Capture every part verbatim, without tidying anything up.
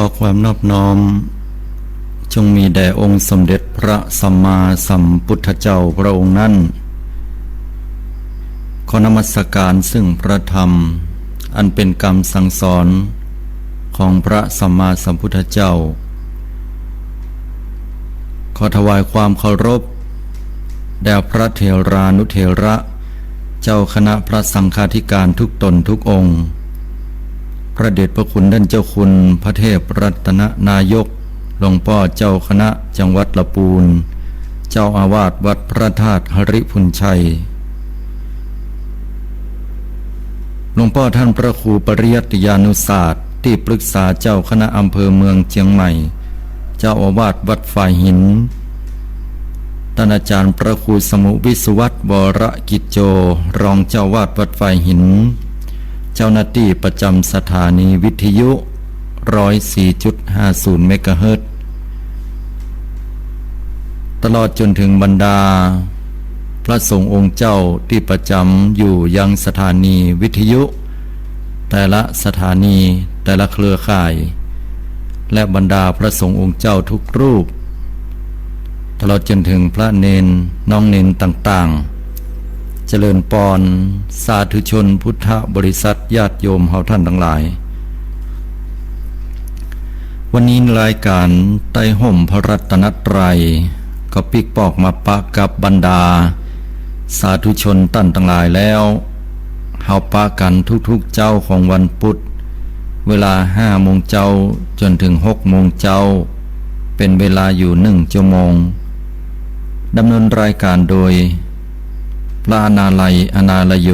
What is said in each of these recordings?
ขอความนอบน้อมจงมีแด่องค์สมเด็จพระสัมมาสัมพุทธเจ้าพระองค์นั้น ขอนมัสการซึ่งพระธรรมอันเป็นกำสั่งสอนของพระสัมมาสัมพุทธเจ้า ขอถวายความเคารพแด่พระเถรานุเถระ เจ้าคณะพระสังฆาธิการทุกตนทุกองค์ พระเดชพระคุณท่านเจ้าคุณพระเทพรัตนนายก หลวงป้อเจ้าคณะจังหวัดละปูน เจ้าอาวาสวัดพระธาตุหริภุญชัย หลวงป้อท่านพระครูปริยัติยานุศาสตร์ ตี้ปรึกษาเจ้าคณะอำเภอเมืองเจียงใหม่ เจ้าอาวาสวัดฝายหิน ต้านอาจ๋ารย์พระครูสมุห์วิศวัตร วรกิจโจ รองเจ้าอาวาสวัดฝายหิน เจ้าหน้าตี้ประจ๋ำสถานีวิทยุ ร้อยสี่จุดห้าศูนย์ เมกะเฮิรตซ์ ตลอดจ๋นเถิงบรรดาพระสงฆ์องค์เจ้าตี้ประจ๋ำอยู่ยังสถานีวิทยุ แต่ละสถานี แต่ละเครือข่าย และบรรดาพระสงฆ์องค์เจ้าทุกรูป ตลอดจ๋นเถิงพระเณร น้องเณรต่างๆ เจริญปอน สาธุชนพุทธบริษัท ญาติโยมเฮาท่านตังหลาย วันนี้รายก๋านใต้ฮ่มพระรัตนตรัย ก็ปิ๊กปอกมาปะกับบรรดาสาธุชนต้านตังหลายแล้ว เฮาปะกั๋นทุกๆ เจ๊าของวันปุธ เวลาห้าโมงเจ๊าจ๋นเถิงหกโมงเจ๊า เป๋นเวลาอยู่หนึ่งจั่วโมง ดำเนินรายก๋านโดย พระอนาลัย อนาลโย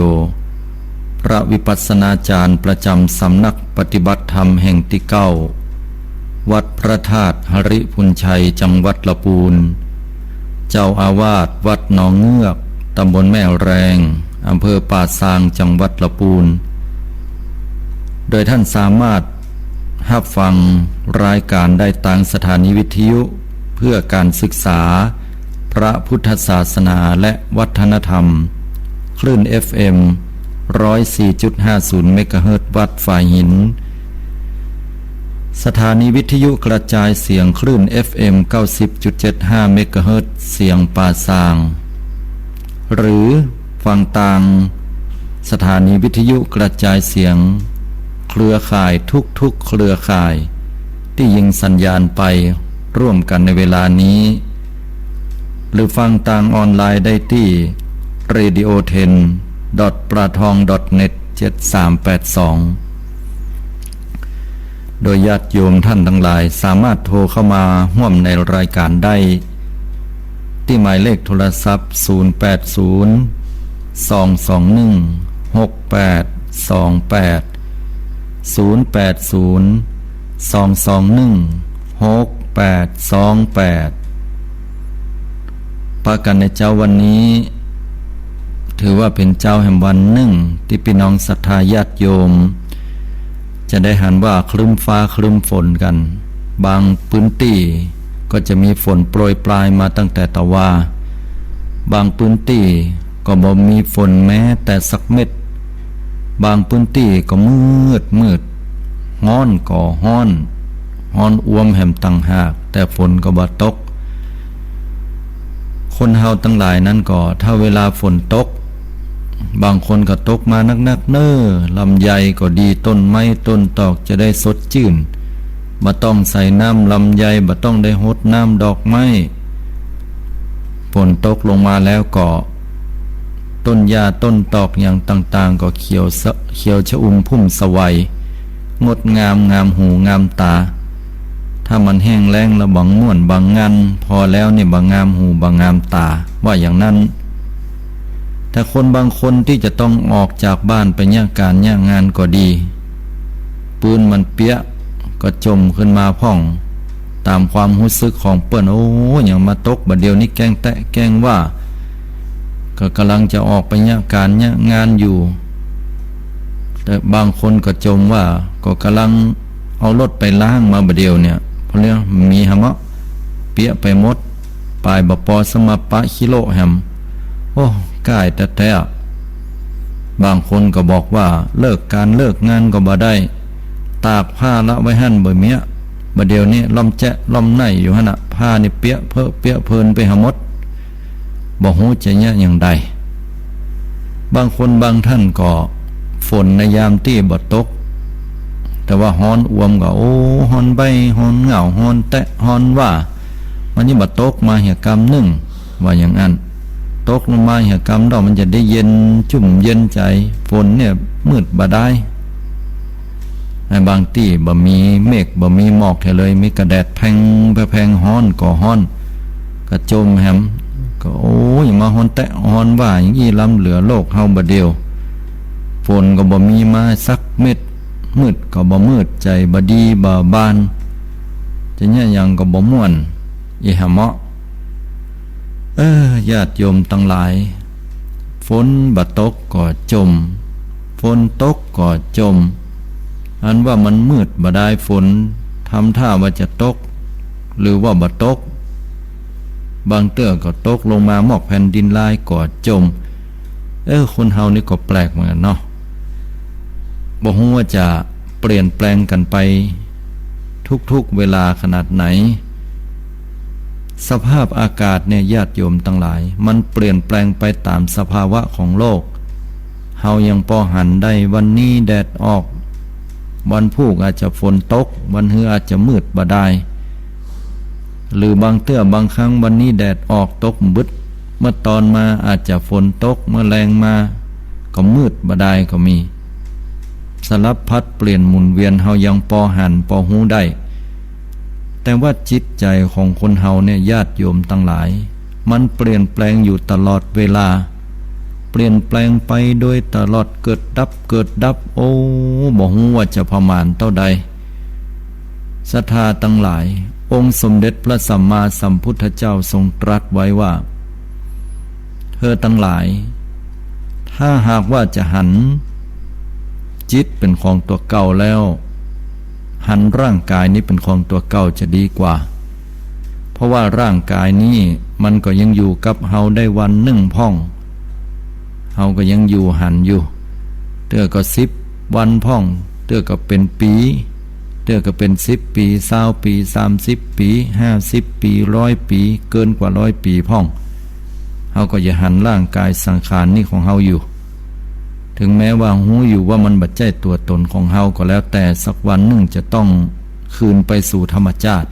พระวิปัสสนาจ๋ารย์ประจ๋ำสำนักปฏิบัติธรรมแห่งตี้เก้า วัดพระธาตุหริภุญชัย จังหวัดละปูน เจ้าอาวาสวัดหนองเงือก ตำบลแม่แรง อำเภอป่าซาง จังหวัดละปูน โดยท่านสามารถฮับฟังรายก๋านได้ตางสถานีวิทยุเพื่อก๋านศึกษาพระพุทธศาสนาและวัฒนธรรม คลื่น เอฟเอ็ม ร้อยสี่จุดห้าศูนย์ เมกะเฮิรตซ์ วัดฝายหิน สถานีวิทยุกระจายเสียงคลื่น เอฟเอ็ม เก้าสิบจุดเจ็ดห้า เมกะเฮิรตซ์ เสียงป่าซาง หรือฟังตางสถานีวิทยุกระจายเสียงเครือข่ายทุกๆ เครือข่าย ตี้ยิงสัญญาณไปร่วมกั๋นในเวลานี้ หรือฟังตางออนไลน์ได้ตี้ radio ten dot platong dot net เจ็ดสามแปดสอง โดยญาติโยมท่านตังหลายสามารถโทรเข้ามาฮ่วมในรายก๋านได้ ตี้หมายเลขโทรศัพท์ ศูนย์แปดศูนย์ สองสองหนึ่ง หกแปดสองแปด ศูนย์แปดศูนย์ สองสองหนึ่ง หกแปดสองแปด ปะกั๋นในเจ๊าวันนี้ ถือว่าเป๋นเจ๊าแหมวันนึ่ง ตี้ปี้น้องศรัทธาญาติโยม จะได้หันว่าครึ้มฟ้าครึ้มฝนกั๋น บางปื้นตี้ก็จะมีฝนโปรยปรายมาตั้งแต่ตะวา บางปื้นตี้ก็บ่มีฝนแม้แต่สักเม็ด บางปื้นตี้ก็มืดมืด ฮ้อนก็ฮ้อน ฮ้อนอ่วมแหมต่างหาก แต่ฝนก็บ่ตก คนเฮาตังหลายนั้นก็ ถ้าเวลาฝนตก บางคนก็ตกมานักๆ เน่อ ลำไยก็ดี ต้นไม้ต้นตอกจะได้สดจื้น บ่ต้องใส่น้ำลำไย บ่ต้องได้ฮดน้ำดอกไม้ ฝนตกลงมาแล้วก็ ต้นหญ้าต้นตอกอย่างต่างๆ ก็เขียวสะ เขียวชอุ่มพุ่มไสว งดงาม งามหูงามต๋า ถ้ามันแห้งแล้งแล้วบ่ม่วนบ่งัน พอแล้วนี่บ่งามหูบ่งามต๋า ว่าอย่างนั้น แต่คนบางคนตี้จะต้องออกจากบ้านไปเยียะก๋านเยียะงานก็ดี ปื้นมันเปียะก็จมขึ้นมาพ่อง ต๋ามความฮู้สึกของเปิ้น โอ้ หยังมาตกบ่าเดี่ยวนี้ แกล้งแต๊แกล้งว่า ก็ก่ำลังจะออกไปเยียะก๋านเยียะงานอยู่ แต่บางคนก็จมว่า ก็ก่ำลังเอารถไปล้างมาบ่าเดี่ยวเนี่ย เพราะเรื่องมีหำเนาะ เปียะไปหมด ปายบ่ปอซ้ำมาปะขี้โละแหม โอ้ ก้ายแต๊ๆ บางคนก็บอกว่าเลิกก๋านเลิกงานก็บ่ได้ ตากผ้าละไว้หั้นบ่เมียะ บ่าเดี่ยวนี้ล่อมแจ๊ะล่อมไน่อยู่หั้นน่ะ ผ้านี่เปียะเปอะเปียะเปินไปหาหมด บ่ฮู้จะเยียะอย่างใด บางคนบางท่านก็ฝนในยามตี้บ่ตก แต่ว่าฮ้อนอ่วมก็ โอ้ ฮ้อนใบ้ ฮ้อนเหง้า ฮ้อนแต๊ะ ฮ้อนว่า มันยังบ่ตกมาเหียกำนึ่ง ว่าอย่างอั้น ตกลงมาเหียกำดอกมันจะได้เย็นจุ่มเย็นใจ๋ ฝนเนี่ยมืดบ่ดาย ในบางตี้บ่มีเมฆบ่มีหมอกเหียเลย มีกะแดดแผงแผง ฮ้อนก็ฮ้อน ก็จ่มแหม ก็ โอ้ อย่ามาฮ้อนแต๊ะฮ้อนว่าอย่างอี้ล้ำเหลือโลกเฮาบ่าเดี่ยว ฝนก็บ่มีมาสักเม็ด มืดก็บ่มืด ใจ๋บ่ดีบ่บาน จะเยียะหยังก็บ่ม่วน อีหาเหมาะ เออ ญาติโยมตังหลาย ฝนบ่ตกก็จ่ม ฝนตกก็จ่ม อันว่ามันมืดบ่ดายฝน ทำท่าว่าจะตก หรือว่าบ่ตก บางเตื้อก็ตกลงมามอกแผ่นดินลายก็จ่ม เออ คนเฮานี่ก็แปลกเหมือนกั๋นเนาะ บ่ฮู้ว่าจะเปลี่ยนแปลงกั๋นไปทุกๆ เวลาขนาดไหน สภาพอากาศเนี่ย ญาติโยมตังหลาย มันเปลี่ยนแปลงไปต๋ามสภาวะของโลก เฮายังปอหันได้ วันนี้แดดออก วันพูกอาจจะฝนตก วันฮืออาจจะมืดบ่ดาย หรือบางเตื้อบางครั้งวันนี้แดดออกตกบึด เมื่อตอนมาอาจจะฝนตก เมื่อแลงมาก็มืดบ่ดายก็มี สารพัดเปลี่ยนหมุนเวียน เฮายังปอหันปอฮู้ได้ แต่ว่าจิตใจ๋ของคนเฮาเนี่ย ญาติโยมตังหลาย มันเปลี่ยนแปลงอยู่ตลอดเวลา เปลี่ยนแปลงไปโดยตลอด เกิดดับ เกิดดับ โอ้ บ่ฮู้ว่าจะประมาณเต้าใด ศรัทธาตังหลาย องค์สมเด็จพระสัมมาสัมพุทธเจ้าทรงตรัสไว้ว่า เธอตังหลาย ถ้าหากว่าจะหันจิตเป๋นของตั๋วเก่าแล้ว หันร่างกายนี้เป๋นของตั๋วเก่าจะดีกว่า เพราะว่าร่างกายนี้มันก็ยังอยู่กับเฮาได้วันนึ่งพ่อง เฮาก็ยังอยู่หันอยู่ เตื้อก็สิบวันพ่อง เตื้อก็เป๋นปี๋ เตื้อก็เป๋นสิบปี๋ ซาวปี๋ สามสิบปี๋ ห้าสิบปี๋ ร้อยปี๋ เกินกว่าร้อยปี๋พ่อง เฮาก็จะหันร่างกายสังขารนี้ของเฮาอยู่ ถึงแม้ว่าฮู้อยู่ว่ามันบ่ใจ้ตั๋วตนของเฮาก็แล้วแต่ สักวันนึ่งจะต้องคืนไปสู่ธรรมชาติ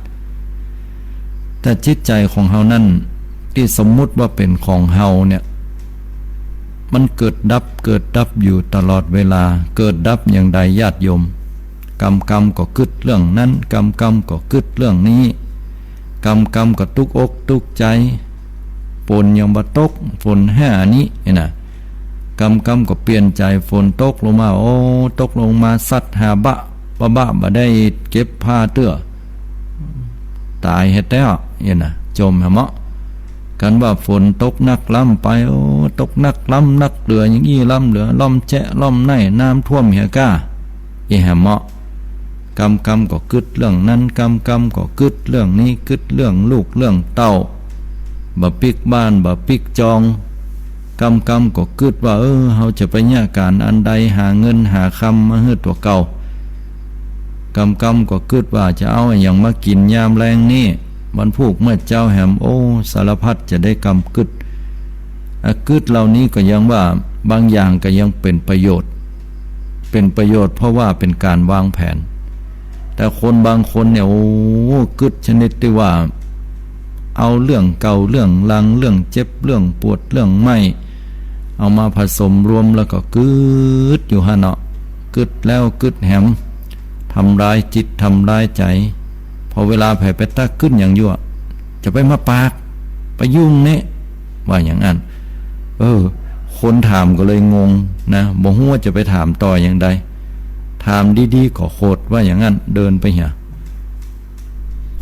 แต่จิตใจ๋ของเฮานั้น ตี้สมมุติว่าเป๋นของเฮาเนี่ย มันเกิดดับ เกิดดับอยู่ตลอดเวลา เกิดดับอย่างใดญาติโยม กำกำก็กึ๊ดเรื่องนั้น กำกำก็กึ๊ดเรื่องนี้ กำกำก็ตุ๊กอกตุ๊กใจ๋ ฝนยังบ่ตก ฝนห้านี้เนี่ยนะ กำกำก็เปลี่ยนใจ๋ ฝนตกลงมา โอ้ ตกลงมาซัดหาบะบะบะ บ่ได้เก็บผ้าเตื้อ ต๋ายเหียแต๊วเนี่ยนะ จ่มหาเหมาะ กันว่าฝนตกนักล้ำไป โอ้ ตกนักล้ำนักเหลือ อย่างอี้ล้ำเหลือ ล่อมแจ๊ะล่อมไน่ น้ำท่วมเหียก้า อีหาเหมาะ กำกำก็กึ๊ดเรื่องนั้น กำกำก็กึ๊ดเรื่องนี้ กึ๊ดเรื่องลูกเรื่องเต้า บ่ปิ๊กบ้าน บ่ปิ๊กจอง กำกำก็กึ๊ดว่า เออ เฮาจะไปเยียะก๋านอันใด หาเงินหาคำมาหื้อตั๋วเก่า กำกำก็กึ๊ดว่าจะเอาอะหยังมากิ๋นยามแลงนี้ วันพูกเมื่อเจ๊าแหม โอ้ สารพัดจะได้กำกึ๊ด อะ กึ๊ดเหล่านี้ก็ยังว่าบางอย่างก็ยังเป๋นประโยชน์ เป๋นประโยชน์เพราะว่าเป๋นก๋านวางแผน แต่คนบางคนเนี่ย โอ้ กึ๊ดชนิดตี้ว่า เอาเรื่องเก่าเรื่องหลัง เรื่องเจ็บเรื่องปวดเรื่องไม้ เอามาผสมรวมแล้วก็กึ๊ดอยู่หั้นเนาะ กึ๊ดแล้วกึ๊ดแหม ทำร้ายจิตทำร้ายใจ๋ พอเวลาไผไปตั๊กกึ๊ดหยังอยู่อะ จะไปมาปาก ไปยุ่งเน่ะ ว่าอย่างอั้น เออ คนถามก็เลยงงนะ บ่ฮู้ว่าจะไปถามต่ออย่างใด ถามดีๆ ก็โขด ว่าอย่างอั้น เดินไปเหีย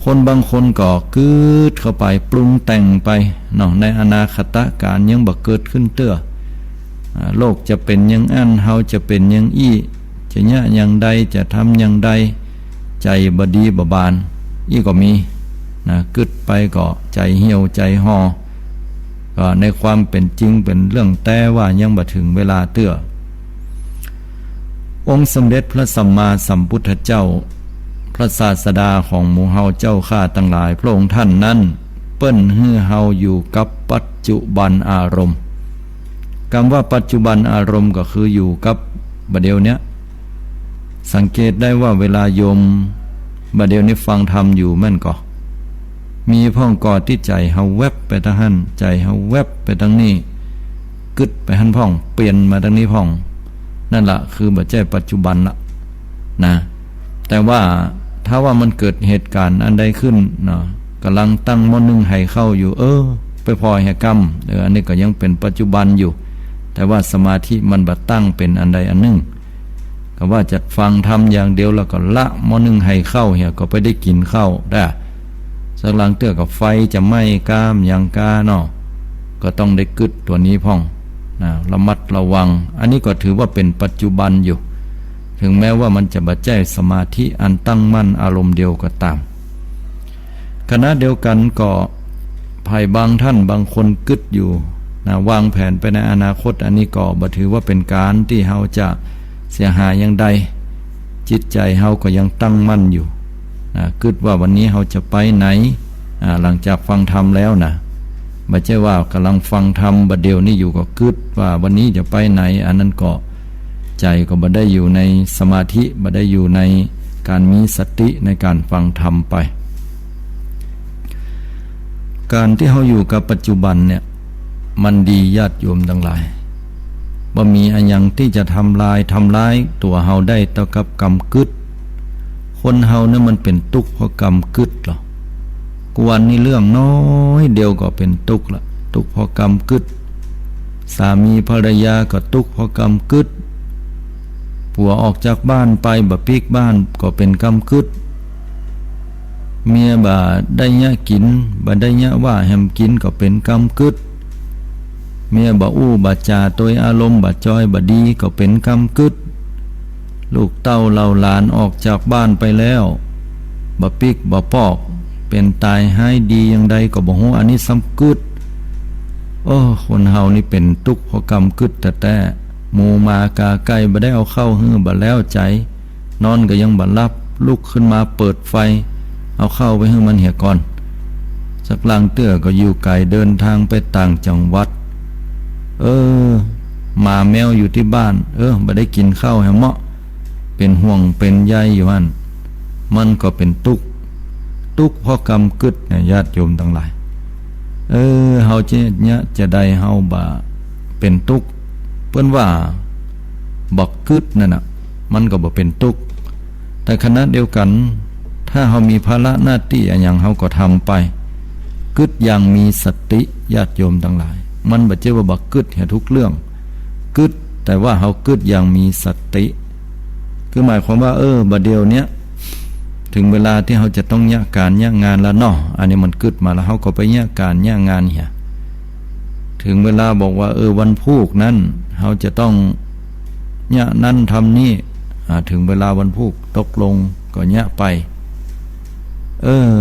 คนบางคนก็กึ๊ดเข้าไป ปรุงแต่งไปเนาะ ในอนาคตก๋านยังบ่เกิดขึ้นเตื้อ อ่า โลกจะเป๋นอย่างอั้น เฮาจะเป๋นอย่างอี้ จะเยียะอย่างใด จะทำอย่างใด ใจ๋บ่ดีบ่บาน อี้ก็มีนะ กึ๊ดไปก็ใจ๋เหี่ยวใจ๋ห่อ ก็ในความเป๋นจริงเป๋นเรื่องแต๊ว่ายังบ่เถิงเวลาเตื้อ องค์สมเด็จพระสัมมาสัมพุทธเจ้า พระศาสดาของหมู่เฮาเจ้าข้าตังหลาย พระองค์ท่านนั้น เปิ้นหื้อเฮาอยู่กับปัจจุบันอารมณ์ กำว่าปัจจุบันอารมณ์ก็คืออยู่กับบ่าเดี่ยวเนี้ย สังเกตได้ว่าเวลาโยมบ่าเดี่ยวนี้ฟังธรรมอยู่แม่นก่อ มีพ่องก่อตี้ใจ๋เฮาแว็บไปตางหั้น ใจ๋เฮาแว็บไปตางนี้ กึ๊ดไปหั้นพ่อง เปลี่ยนมาตางนี้พ่อง นั่นละคือบ่ใจ้ปัจจุบันละนะ แต่ว่าถ้าว่ามันเกิดเหตุการณ์อันใดขึ้นเนาะ ก่ำลังตั้งหม้อนึ่งไหข้าวอยู่ เออ ไปผ่อแหกำ เออ อันนี้ก็ยังเป๋นปัจจุบันอยู่ แต่ว่าสมาธิมันบ่ตั้งเป๋นอันใดอันนึ่ง ก็ว่าจะฟังธรรมอย่างเดียวแล้วก็ละหม้อนึ่งไหข้าวเหีย ก็ไปได้กิ๋นข้าวได้ สักลางเตื้อก็ไฟจะไหม้ก้ามอย่างก้าเนาะ ก็ต้องได้กึ๊ดตั๋วนี้พ่องนะ ระมัดระวัง อันนี้ก็ถือว่าเป๋นปัจจุบันอยู่ ถึงแม้ว่ามันจะบ่ใจ้สมาธิอันตั้งมั่นอารมณ์เดียวก็ตาม ขณะเดียวกั๋นก็ ใผบางท่านบางคนกึ๊ดอยู่นะ วางแผนไปในอนาคต อันนี้ก็บ่ถือว่าเป๋นก๋านตี้เฮาจะเสียหายอย่างใด จิตใจ๋เฮาก็ยังตั้งมั่นอยู่นะ กึ๊ดว่าวันนี้เฮาจะไปไหน อ่า หลังจากฟังธรรมแล้วนะ บ่ใจ้ว่าก่ำลังฟังธรรมบ่าเดี่ยวนี้อยู่ก็กึ๊ดว่าวันนี้จะไปไหน อันนั้นก็ใจ๋ก็บ่ได้อยู่ในสมาธิ บ่ได้อยู่ในก๋านมีสติในก๋านฟังธรรมไป ก๋านตี้เฮาอยู่กับปัจจุบันเนี่ย มันดีญาติโยมตังหลาย บ่มีอะหยังตี้จะทำลาย ทำร้ายตั๋วเฮาได้เต้ากับกำกึ๊ด คนเฮาเนี่ยมันเป๋นตุ๊กเพราะกำกึ๊ดเหรอ กวนนี่เรื่องน้อยเดียวก็เป๋นตุ๊กละ ตุ๊กเพราะกำกึ๊ด สามีภรรยาก็ตุ๊กเพราะกำกึ๊ด ผัวออกจากบ้านไปบ่ปิ๊กบ้านก็เป๋นกำกึ๊ด เมียบ่ได้เยียะกิ๋น บ่ได้เยียะว่าแหมกิ๋นก็เป๋นกำกึ๊ด เมียบ่อู้บ่จ๋าตวยอารมณ์บ่จอยบ่ดีก็เป๋นกำกึ๊ด ลูกเต้าเหล่าหลานออกจากบ้านไปแล้ว บ่ปิ๊กบ่ปอก เป๋นต๋ายฮ้ายดีอย่างใดก็บ่ฮู้ อันนี้ซ้ำกึ๊ด โอ้ คนเฮานี่เป๋นตุ๊กเพราะกำกึ๊ดแต๊ๆ หมูหมากาไก่บ่ได้เอาข้าวหื้อบ่แล้วใจ๋ นอนก็ยังบ่หลับ ลุกขึ้นมาเปิดไฟ เอาข้าวไปหื้อมันเหียก่อน สักลางเตื้อก็อยู่ไก๋เดินทางไปต่างจังหวัด เออ หมาแมวอยู่ตี้บ้าน เออ บ่ได้กิ๋นข้าวแหมเมาะ เป๋นห่วงเป๋นใยอยู่หั้น มันก็เป๋นตุ๊ก ตุ๊กเพราะกำกึ๊ดเนี่ย ญาติโยมตังหลาย เออ เฮาจะเยียะจะใดเฮาบ่เป๋นตุ๊ก เปิ้นว่าบ่กึ๊ดนั่นน่ะ มันก็บ่เป๋นตุ๊ก แต่ขณะเดียวกั๋น ถ้าเฮามีภาระหน้าตี้อะหยังเฮาก็ทำไป กึ๊ดอย่างมีสติ ญาติโยมตังหลาย มันบ่ใจ้ว่าบ่กึ๊ดเหียทุกเรื่อง กึ๊ด แต่ว่าเฮากึ๊ดอย่างมีสติ คือหมายความว่า เออ บ่าเดี่ยวเนี้ย ถึงเวลาตี้เฮาจะต้องเยียะก๋านเยียะงานแล้วเนาะ อันนี้มันกึ๊ดมาแล้ว เฮาก็ไปเยียะก๋านเยียะงานเหีย ถึงเวลาบอกว่า เออ วันพูกนั้น เฮาจะต้องเยียะนั้นทำนี่ อ่า ถึงเวลาวันพูกตกลงก็เยียะไป เออ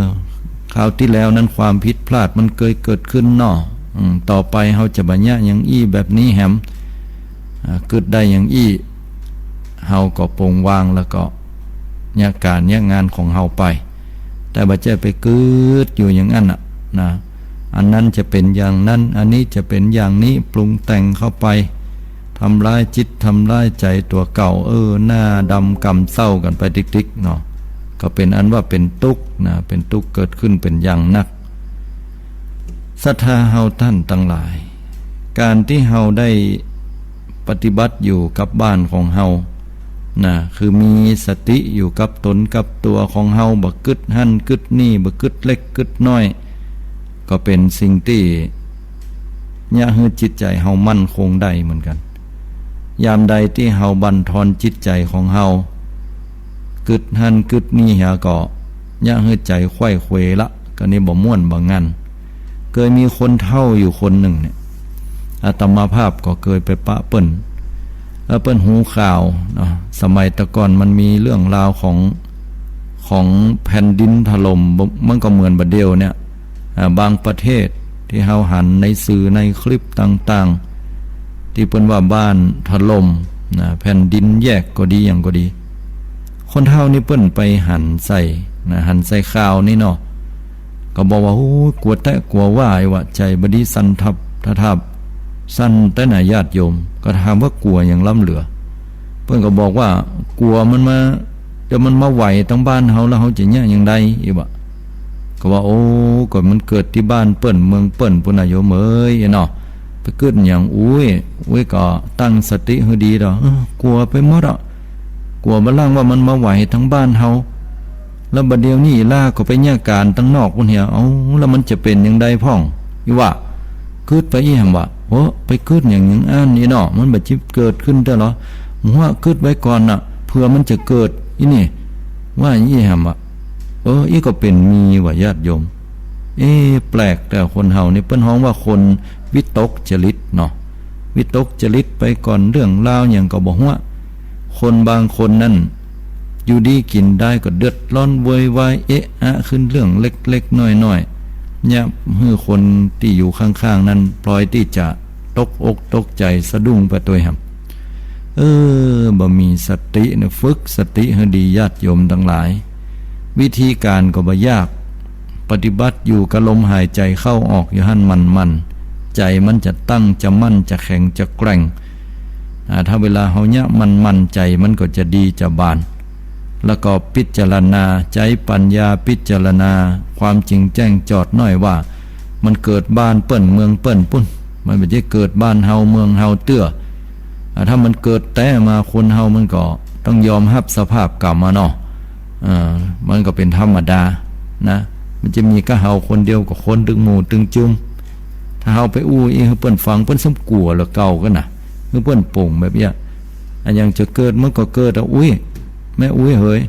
คราวตี้แล้วนั้นความผิดพลาดมันเกยเกิดขึ้นเนาะ อืม ต่อไปเฮาจะบ่เยียะอย่างอี้แบบนี้แหม อ่า กึ๊ดได้อย่างอี้ เฮาก็ปลงวางแล้วก็เยียะก๋านเยียะงานของเฮาไป แต่บ่ใจ้ไปกึ๊ดอยู่อย่างอั้นน่ะนะ อันนั้นจะเป๋นอย่างนั้น อันนี้จะเป๋นอย่างนี้ ปรุงแต่งเข้าไป ทำร้ายจิตทำร้ายใจ๋ตั๋วเก่า เออ หน้าดำกำเศร้ากั๋นไปติ๊กๆ เนาะ ก็เป๋นอันว่าเป๋นตุ๊กข์นะ เป๋นตุ๊กข์เกิดขึ้นเป๋นอย่างนัก ศรัทธาเฮาต้านตังหลาย ก๋านตี้เฮาได้ปฏิบัติอยู่กับบ้านของเฮานะ คือมีสติอยู่กับต๋นกับตั๋วของเฮา บ่กึ๊ดหั้นกึ๊ดนี่ บ่กึ๊ดเล็กกึ๊ดน้อย ก็เป๋นสิ่งตี้เยียะหื้อจิตใจ๋เฮามั่นคงได้เหมือนกั๋น ยามใดตี้เฮาบั่นทอนจิตใจ๋ของเฮา กึ๊ดหั้นกึ๊ดนี่เหียก็เยียะหื้อใจ๋ไขว้เขวละ ก็นี่บ่ม่วนบ่งัน เกยมีคนเฒ่าอยู่คนนึ่งเนี่ย อาตมาภาพก็เกยไปปะเปิ้น แล้วเปิ้นฮู้ข่าวเนาะ สมัยแต่ก่อนมันมีเรื่องราวของ ของแผ่นดินถล่ม บ่ มันก็เหมือนบ่าเดี่ยวเนี่ย อ่า บางประเทศตี้เฮาหันในสื่อในคลิปต่างๆ ตี้เปิ้นว่าบ้านถล่มนะ แผ่นดินแยกก็ดี หยังก็ดี คนเฒ่านี่เปิ้นไปหันใส่นะ หันใส่ข่าวนี่เนาะ ก็บอกว่า โอ้ กั๋วแต๊ กั๋วว่า ไอ้วะ ใจ๋บ่ดีสั่นทับทะทับ สั่นแต๊นะญาติโยม ก็ถามว่ากั๋วหยังล้ำเหลือ เปิ้นก็บอกว่ากั๋วมันมา เดี๋ยวมันมาไหวตังบ้านเฮา แล้วเฮาจะเยียะหยังใด ไอ้วะ ก็ว่า โอ้ ก็มันเกิดตี้บ้านเปิ้นเมืองเปิ้นปู้นนะโยมเอ๋ยเนาะ ไปกึ๊ดหยัง อุ้ย อุ้ยก็ตั้งสติหื้อดีเต๊อะ เออ กั๋วไปหมดอะ กั๋วบ่ลังว่ามันมาไหวตังบ้านเฮา แล้วบ่าเดี่ยวนี้อีหล้าก็ไปเยียะก๋านตังนอกปู้นเหีย เอ้า แล้วมันจะเป๋นหยังใดพ่อง ไอ้วะ กึ๊ดไปอี้แหมวะ โอ้ ไปกึ๊ดหยังหยังอั้น ไอ้เนาะ มันบ่จิเกิดขึ้นเตื้อหรอ หัวกึ๊ดไว้ก่อนน่ะ เผื่อมันจะเกิด อี้นี่ ว่าอี้แหมวะ เออ อี้ก็เป๋นมีวะญาติโยม เอ๊ะ แปลก แต่คนเฮานี่เปิ้นฮ้องว่าคนวิตกจริตเนาะ วิตกจริตไปก่อน เรื่องราวหยังก็บ่หัว คนบางคนนั่น อยู่ดีกิ๋นดายก็เดือดร้อนโวยวายเอะอะขึ้นเรื่องเล็กๆ น้อยๆ เยียะหื้อคนตี้อยู่ข้างๆ นั่นปลอยตี้จะตกอกตกใจ๋สะดุ้งไปตวยแหม เออ บ่มีสตินะ ฝึกสติหื้อดีญาติโยมตังหลาย วิธีก๋านก็บ่ยาก ปฏิบัติอยู่กับลมหายใจ๋เข้าออกอยู่หั้นมั่นๆ ใจ๋มันจะตั้ง จะมั่น จะแข็ง จะแกร่ง อ่า ถ้าเวลาเฮาเยียะมั่นๆ ใจ๋มันก็จะดีจะบาน แล้วก็พิจารณา ใจ๊ปัญญาพิจารณาความจริงแจ้งจอดหน้อยว่า มันเกิดบ้านเปิ้นเมืองเปิ้นปู้น มันบ่ใจ้เกิดบ้านเฮาเมืองเฮาเตื้อ อ่า ถ้ามันเกิดแต๊มาคนเฮามันก็ต้องยอมฮับสภาพกรรมอะเนาะ เออ มันก็เป๋นธรรมดานะ มันจะมีก้าเฮาคนเดียว ก็คนตึงหมู่ตึงจุม ถ้าเฮาไปอู้อี้หื้อเปิ้นฟัง เปิ้นซ้ำกั๋วเหลือเก่ากั๋นนะ หื้อเปิ้นโป่งแบบเนี้ย อะหยังจะเกิดมันก็เกิดอะ อุ๊ย แม่อุ๊ยเหย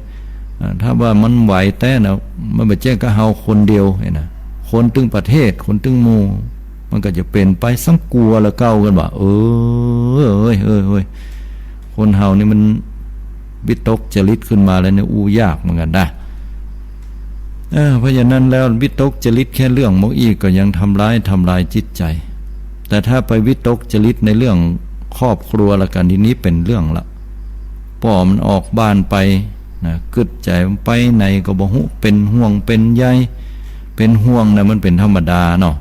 อ่า ถ้าว่ามันไหวแต๊นะ มันบ่ใจ้ก้าเฮาคนเดียวหั้นนะ คนตึงประเทศ คนตึงหมู่ มันก็จะเป๋นไป ซ้ำกั๋วเหลือเก่ากั๋นว่า เออ เอ้ย เอ้ย เอ้ย คนเฮานี่มันวิตกจริตขึ้นมาแล้วเนี่ย อู้ยากเหมือนกั๋นนะ เออ เพราะฉะนั้นแล้ววิตกจริตแค่เรื่องหมวกอี้ก็ยังทำร้าย ทำลายจิตใจ๋ แต่ถ้าไปวิตกจริตในเรื่องครอบครัวละกั๋น ทีนี้เป๋นเรื่องละ ป้อมันออกบ้านไปนะ กึ๊ดใจ๋มันไปไหนก็บ่ฮู้ เป๋นห่วงเป๋นใย เป๋นห่วงนะมันเป๋นธรรมดาเนาะ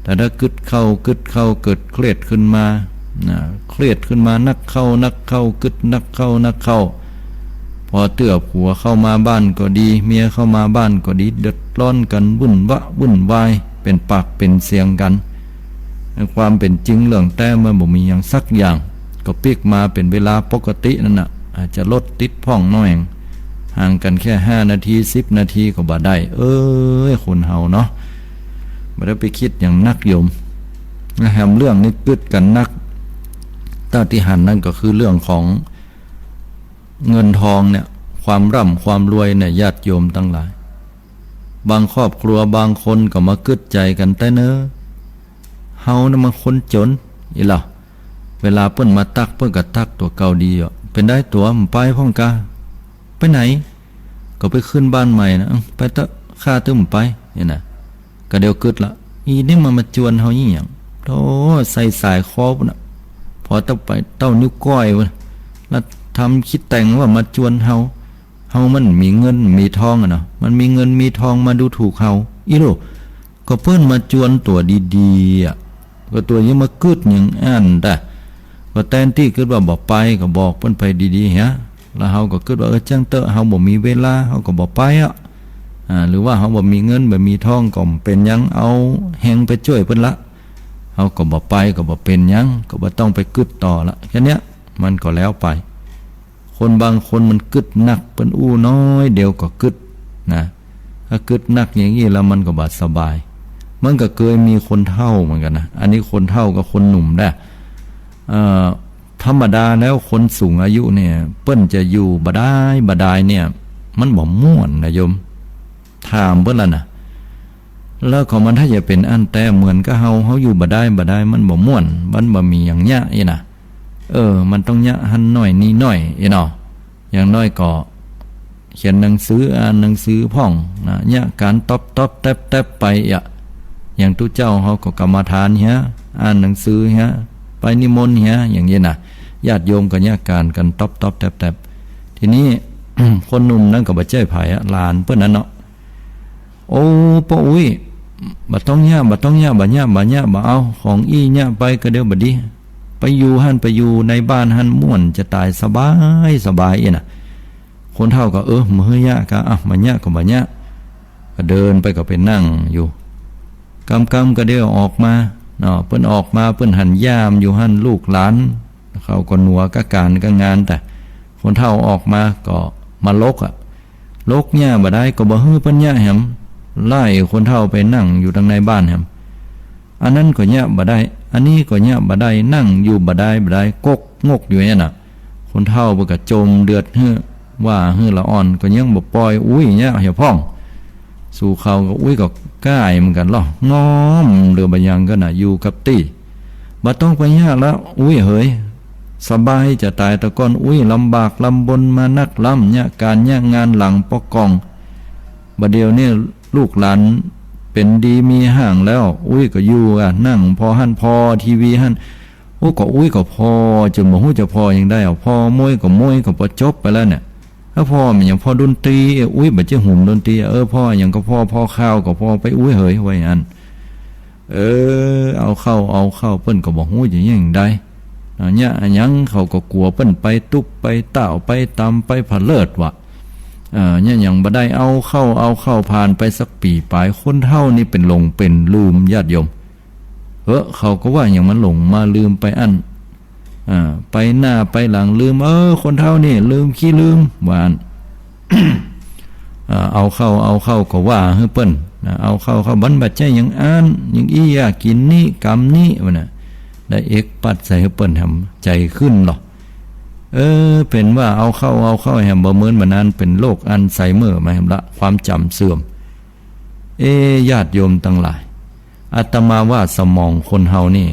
แต่ถ้ากึ๊ดเข้า กึ๊ดเข้า เกิดเครียดขึ้นมานะ เครียดขึ้นมานักเข้านักเข้า กึ๊ดนักเข้านักเข้า พอเตื้อผัวเข้ามาบ้านก็ดี เมียเข้ามาบ้านก็ดี เดือดร้อนกั๋น วุ่นวะวุ่นวาย เป๋นปากเป๋นเสียงกั๋น ความเป๋นจริงเรื่องแต๊มันบ่มีหยังสักอย่าง ก็ปิ๊กมาเป๋นเวลาปกตินั่นน่ะ อาจจะรถติดพ่องหน้อย ห่างกั๋นแค่ห้านาที สิบนาทีก็บ่ได้ เอ้ย คนเฮาเนาะ บ่ได้ไปกึ๊ดหยังนักโยม แหมเรื่องนี้กึ๊ดกั๋นนัก เต้าตี้หันนั่นก็คือเรื่องของเงินทองเนี่ย ความร่ำความรวยเนี่ย ญาติโยมตังหลาย บางครอบครัวบางคนก็มากึ๊ดใจ๋กั๋นแต๊เนอะ เฮานะมันคนจ๋น อี้เหล่า เวลาเปิ้นมาตั๊ก เปิ้นก็ตั๊กตั๋วเก่าดีอะ เป๋นใดตั๋ว บ่ไปพ่องกา ไปไหน ก็ไปขึ้นบ้านใหม่นะ เอ้า ไปเต๊อะ ข้าตึงบ่ไป เนี่ยนะ ก็เดี๋ยวกึ๊ดละ อีนี่มันมาจวนเฮาอี้หยัง โธ่ ใส่สายคอปุ้นน่ะ พอเต้าไปเต้านิ้วก้อยปุ้น แล้วทำขี้แต่งว่ามาจวนเฮา เฮามันมีเงินมีทองอะเนาะ มันมีเงินมีทองมาดูถูกเฮา อี้โหล่ ก็เปิ้นมาจวนตั๋วดีๆ อะ ก็ตั๋วยังมากึ๊ดหยังอั้นตะ ก็แตนตี้กึ๊ดว่าบ่ไป ก็บอกเปิ้นไปดีๆ เหีย แล้วเฮาก็กึ๊ดว่า เออ จ้างเต๊อะ เฮาบ่มีเวลา เฮาก็บ่ไปอะ อ่า หรือว่าเฮาบ่มีเงินบ่มีทอง ก็บ่เป๋นหยัง เอาแฮงไปจ้วยเปิ้นละ เฮาก็บ่ไป ก็บ่เป๋นหยัง ก็บ่ต้องไปกึ๊ดต่อละ แค่เนี้ย มันก็แล้วไป คนบางคนมันกึ๊ดนัก เปิ้นอู้น้อยเดียวก็กึ๊ดนะ ถ้ากึ๊ดนักอย่างอี้แล้วมันก็บ่สบาย มันก็เกยมีคนเฒ่าเหมือนกั๋นนะ อันนี้คนเฒ่ากับคนหนุ่มนะ เอ่อ ธรรมดาแล้วคนสูงอายุเนี่ย เปิ้นจะอยู่บ่ดายบ่ดายเนี่ย มันบ่ม่วนนะโยม ถามเปิ้นละนะ แล้วของมันถ้าจะเป๋นอั้นแต๊ เหมือนกับเฮา เฮาอยู่บ่ดายบ่ดาย มันบ่ม่วน มันบ่มีหยังเยียะอี้นะ เออ มันต้องเยียะหั้นหน้อยนี่หน้อย อี้เนาะ อย่างน้อยก็เขียนหนังสือ อ่านหนังสือพ่องนะ เยียะก๋านต๊อบต๊อบแต๊บแต๊บไปอะ อย่างตุ๊เจ้าเฮาก็กรรมฐานเหีย อ่านหนังสือเหีย ไปนิมนต์เหีย อย่างนี้นะ ญาติโยมก็เยียะก๋านกั๋นต๊อบต๊อบแต๊บแต๊บ ทีนี้ คนหนุ่มนั้นก็บ่ใจ้ใผอะ หลานเปิ้นนั้นเนาะ โอ้ ป้ออุ๊ย บ่ต้องเยียะ บ่ต้องเยียะ บ่เยียะ บ่เยียะ บ่เอา ของอี้เยียะไปก็เดี๋ยวบ่ดี ไปอยู่หั้น ไปอยู่ในบ้านหั้นม่วนจะต๋าย สบาย สบายอี้น่ะ คนเฒ่าก็ เออ บ่หื้อเยียะกา อ่ะ บ่เยียะก็บ่เยียะ ก็เดินไปก็ไปนั่งอยู่ กำๆ ก็เดี๋ยวออกมาเนาะ เปิ้นออกมา เปิ้นหันยามอยู่หั้น ลูกหลานเขาก็หนัวกับก๋านกับงาน แต่คนเฒ่าออกมาก็มาลกอะ ลกเยียะบ่ได้ ก็บ่หื้อเปิ้นเยียะแหม ไล่คนเฒ่าไปนั่งอยู่ตังในบ้านแหม อันนั้นก็เยียะบ่ได้ อันนี้ก็เยียะบ่ได้ นั่งอยู่บ่ได้ บ่ได้ กกงกอยู่เนี่ยน่ะ คนเฒ่าเปิ้นก็จมเดือดหื้อ ว่าหื้อละอ่อน ก็ยังบ่ปล่อยอุ๊ยเยียะเหียพ่อง สู่เขาก็อุ๊ยก็ก้ายเหมือนกั๋นลอ ง้อมเหลือบ่ยังกั๋นน่ะ อยู่กับตี้ บ่ต้องไปเยียะละอุ๊ยเหย สบายจะต๋าย แต่ก่อนอุ๊ยลำบากลำบนมานักล้ำ เยียะก๋านเยียะงานหลังปกครอง บ่าเดี่ยวนี้ลูกหลานเป๋นดีมีห้างแล้ว อุ๊ยก็อยู่อะ นั่งผ่อหั้น ผ่อทีวีหั้น โอ้ ก็อุ๊ยก็ผ่อจ๋นบ่ฮู้จะผ่อหยังได้ เอาผ่อมวยก็มวยก็ปอจบไปแล้วเนี่ย ถ้าผ่อแม่นหยัง ผ่อดนตรี เอ้ย อุ๊ยบ่ใจ้หุมดนตรี เออ ผ่อหยังก็ผ่อ ผ่อข่าวก็ผ่อไป อุ๊ยเหย ว่าอย่างนั้น เออ เอาเข้า เอาเข้า เปิ้นก็บ่ฮู้จะหยังใด เยียะหยังเขาก็กั๋วเปิ้นไปตุ๊บไปต้าวไปตำไปผะเลิดวะ เออ เยียะหยังบ่ได้ เอาเข้า เอาเข้า ผ่านไปสักปี๋ป๋าย คนเฒ่านี่เป๋นหลงเป๋นลืม ญาติโยม เออ เขาก็ว่าหยังมันหลงมาลืมไปอั้น อ่า ไปหน้าไปหลังลืม เออ คนเฒ่านี่ลืมขี้ลืม ว่าอั้น อ่า เอาเข้า เอาเข้าก็ว่าหื้อเปิ้นนะ เอาเข้า เข้า มันบ่ใจ้หยังอั้น หยังอี้ อยากกิ๋นนี้ กำนี้ ว่าน่ะ ได้เอ็กปัดใส่หื้อเปิ้นแหม ใจ๋ขึ้นลอ เออ เป๋นว่าเอาเข้า เอาเข้าแหม บ่เหมือนบ่านาน เป๋นโรคอัลไซเมอร์มาแหมละ ความจ๋ำเสื่อม เอ ญาติโยมตังหลาย อาตมาว่าสมองคนเฮานี่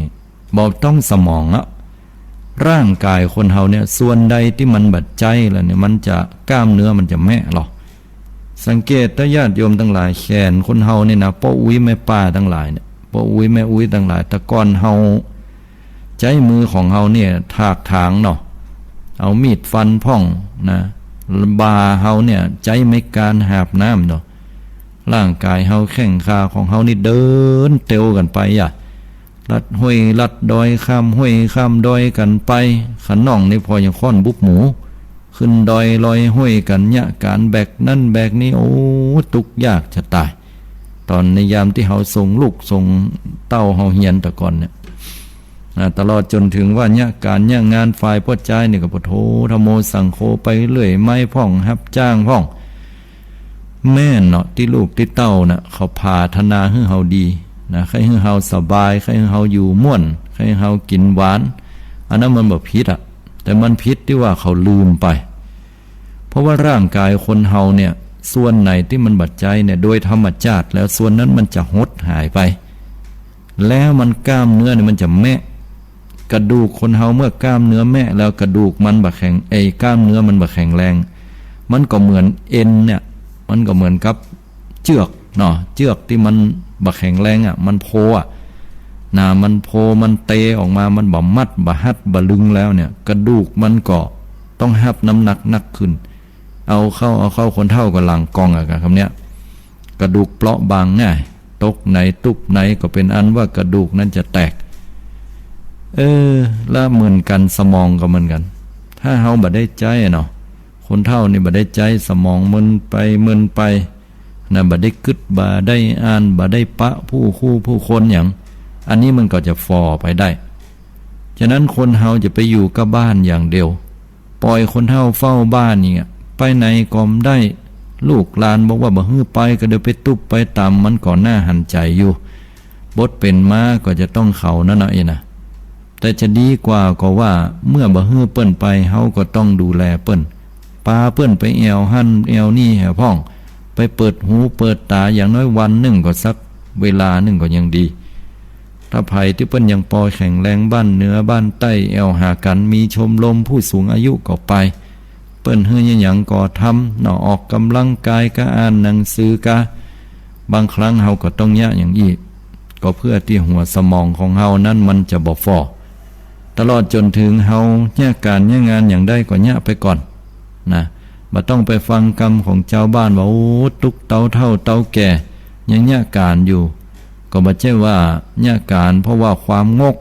บ่ต้องสมองอะ ร่างก๋ายคนเฮาเนี่ย ส่วนใดตี้มันบ่ใจ๊แล้วเนี่ย มันจะ กล้ามเนื้อมันจะแมะลอ สังเกตเต๊อะญาติโยมตังหลาย แขนคนเฮาเนี่ยนะ ป้ออุ๊ยแม่ป้าตังหลายเนี่ย ป้ออุ๊ยแม่อุ๊ยตังหลาย แต่ก่อนเฮาใจ๊มือของเฮาเนี่ย ถากถางเนาะ เอามีดฟันพ่องนะ บ่าเฮาเนี่ย ใจ๊ไม้กานหาบน้ำเนาะ ร่างก๋ายเฮาแข้งขาของเฮานี่เดินเตียวกั๋นไปอะ ลัดห้วยลัดดอย ข้ามห้วยข้ามดอยกั๋นไป ขะน้องนี่ผ่อยังค้อนบุบหมู ขึ้นดอยลอยห้วยกั๋น เยียะก๋านแบกนั้นแบกนี้ โอ้ ตุ๊กยากจะต๋าย ต๋อนในยามตี้เฮาส่งลูกส่งเต้าเฮาเฮียนแต่ก่อนเนี่ย อ่า ตลอดจ๋นเถิงว่าเยียะก๋านเยียะงานฝ่ายป้อจายนี่ก็พุทโธธัมโมสังโฆไปเรื่อย ไม้พ่อง ฮับจ้างพ่อง แม่นเนาะ ตี้ลูกตี้เต้าน่ะ เขาผาถนาหื้อเฮาดีนะ ใค่หื้อเฮาสบาย ใค่หื้อเฮาอยู่ม่วน ใค่หื้อเฮากิ๋นหวาน อันนั้นมันบ่ผิดอะ แต่มันผิดตี้ว่าเขาลืมไป เพราะว่าร่างก๋ายคนเฮาเนี่ย ส่วนไหนตี้มันบ่ใจ๊เนี่ย โดยธรรมจาติแล้วส่วนนั้นมันจะหดหายไป แล้วมันกล้ามเนื้อเนี่ยมันจะแมะ กระดูกคนเฮาเมื่อกล้ามเนื้อแมะแล้วกระดูกมันบ่แข็ง ไอ้กล้ามเนื้อมันบ่แข็งแรง มันก็เหมือนเอ็นเนี่ย มันก็เหมือนกับเจื้อกเนาะ เจื้อกตี้มันบ่แข็งแรงอะ มันโผล่อะ นะ มันโผล่ มันเตออกมา มันบ่มัด บ่ฮัด บ่ลึงแล้วเนี่ย กระดูกมันก็ต้องฮับน้ำหนักหนักขึ้น เอาเข้า เอาเข้า คนเฒ่าก็หลังกองอะ กำเนี้ย กระดูกเปราะบางง่าย ตกไหนตุ๊บไหนก็เป๋นอันว่ากระดูกนั้นจะแตก เออ ละเหมือนกั๋น สมองก็เหมือนกั๋น ถ้าเฮาบ่ได้ใจ๊อะเนาะ คนเฒ่านี่บ่ได้ใจ๊ สมองมึนไปมึนไปนะ บ่ได้กึ๊ด บ่ได้อ่าน บ่ได้ปะผู้คู่ผู้คนหยัง อันนี้มันก็จะฝ่อไปได้ ฉะนั้นคนเฮาจะไปอยู่กับบ้านอย่างเดียว ปล่อยคนเฒ่าเฝ้าบ้านเนี่ย ไปไหนก็บ่ได้ ลูกหลานบอกว่าบ่หื้อไป ก็เดี๋ยวไปตุ๊บไปตำ มันก็น่าหันใจ๋อยู่ บทเป๋นมาก็จะต้องเขานั่นน่ะเองนะ แต่จะดีกว่าก็ว่า เมื่อบ่หื้อเปิ้นไป เฮาก็ต้องดูแลเปิ้น ปาเปิ้นไปแอ่วหั้นแอ่วนี่แหมพ่อง ไปเปิดหูเปิดต๋า อย่างน้อยวันนึ่งก็สักเวลานึ่งก็ยังดี ถ้าใผตี้เปิ้นยังปอแข็งแรง บ้านเหนือบ้านใต้แอ่วหากั๋น มีชมรมผู้สูงอายุก็ไป เปิ้นหื้อเยียะหยังก็ทำเนาะ ออกก๋ำลังก๋ายกา อ่านหนังสือกา บางครั้งเฮาก็ต้องเยียะอย่างอี้ ก็เพื่อตี้หัวสมองของเฮานั้นมันจะบ่ฝ่อ ตลอดจ๋นเถิงเฮาเยียะก๋านเยียะงานอย่างใดก็เยียะไปก่อนนะ บ่ต้องไปฟังกำของจาวบ้านว่า โอ้ ตุ๊กเต๋าเฒ่าเต๋าแก่ ยังเยียะก๋านอยู่ ก็บ่ใจ้ว่าเยียะก๋านเพราะว่าความงก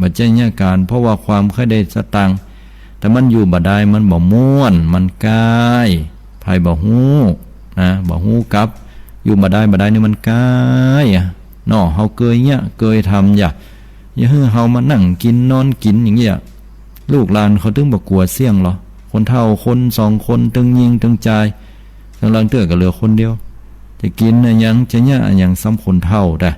บ่ใจ้เยียะก๋านเพราะว่าความใค่ได้สตางค์ แต่มันอยู่บ่ดาย มันบ่ม่วน มันก้าย ใผบ่ฮู้นะ บ่ฮู้กลับ อยู่บ่ดาย บ่ดายนี่มันก้ายอะเนาะ เฮาเกยเยียะเกยทำ อย่า อย่าหื้อเฮามานั่งกิ๋นนอนกิ๋นอย่างเงี้ย ลูกหลานเขาตึงบ่กั๋วเสี้ยงเหรอ คนเฒ่าคนสองคน ตึงญิงตึงจาย ตังหลังเตื้อก็เหลือคนเดียว จะกิ๋นอะหยัง จะเยียะอะหยัง ซ้ำคนเฒ่าแต่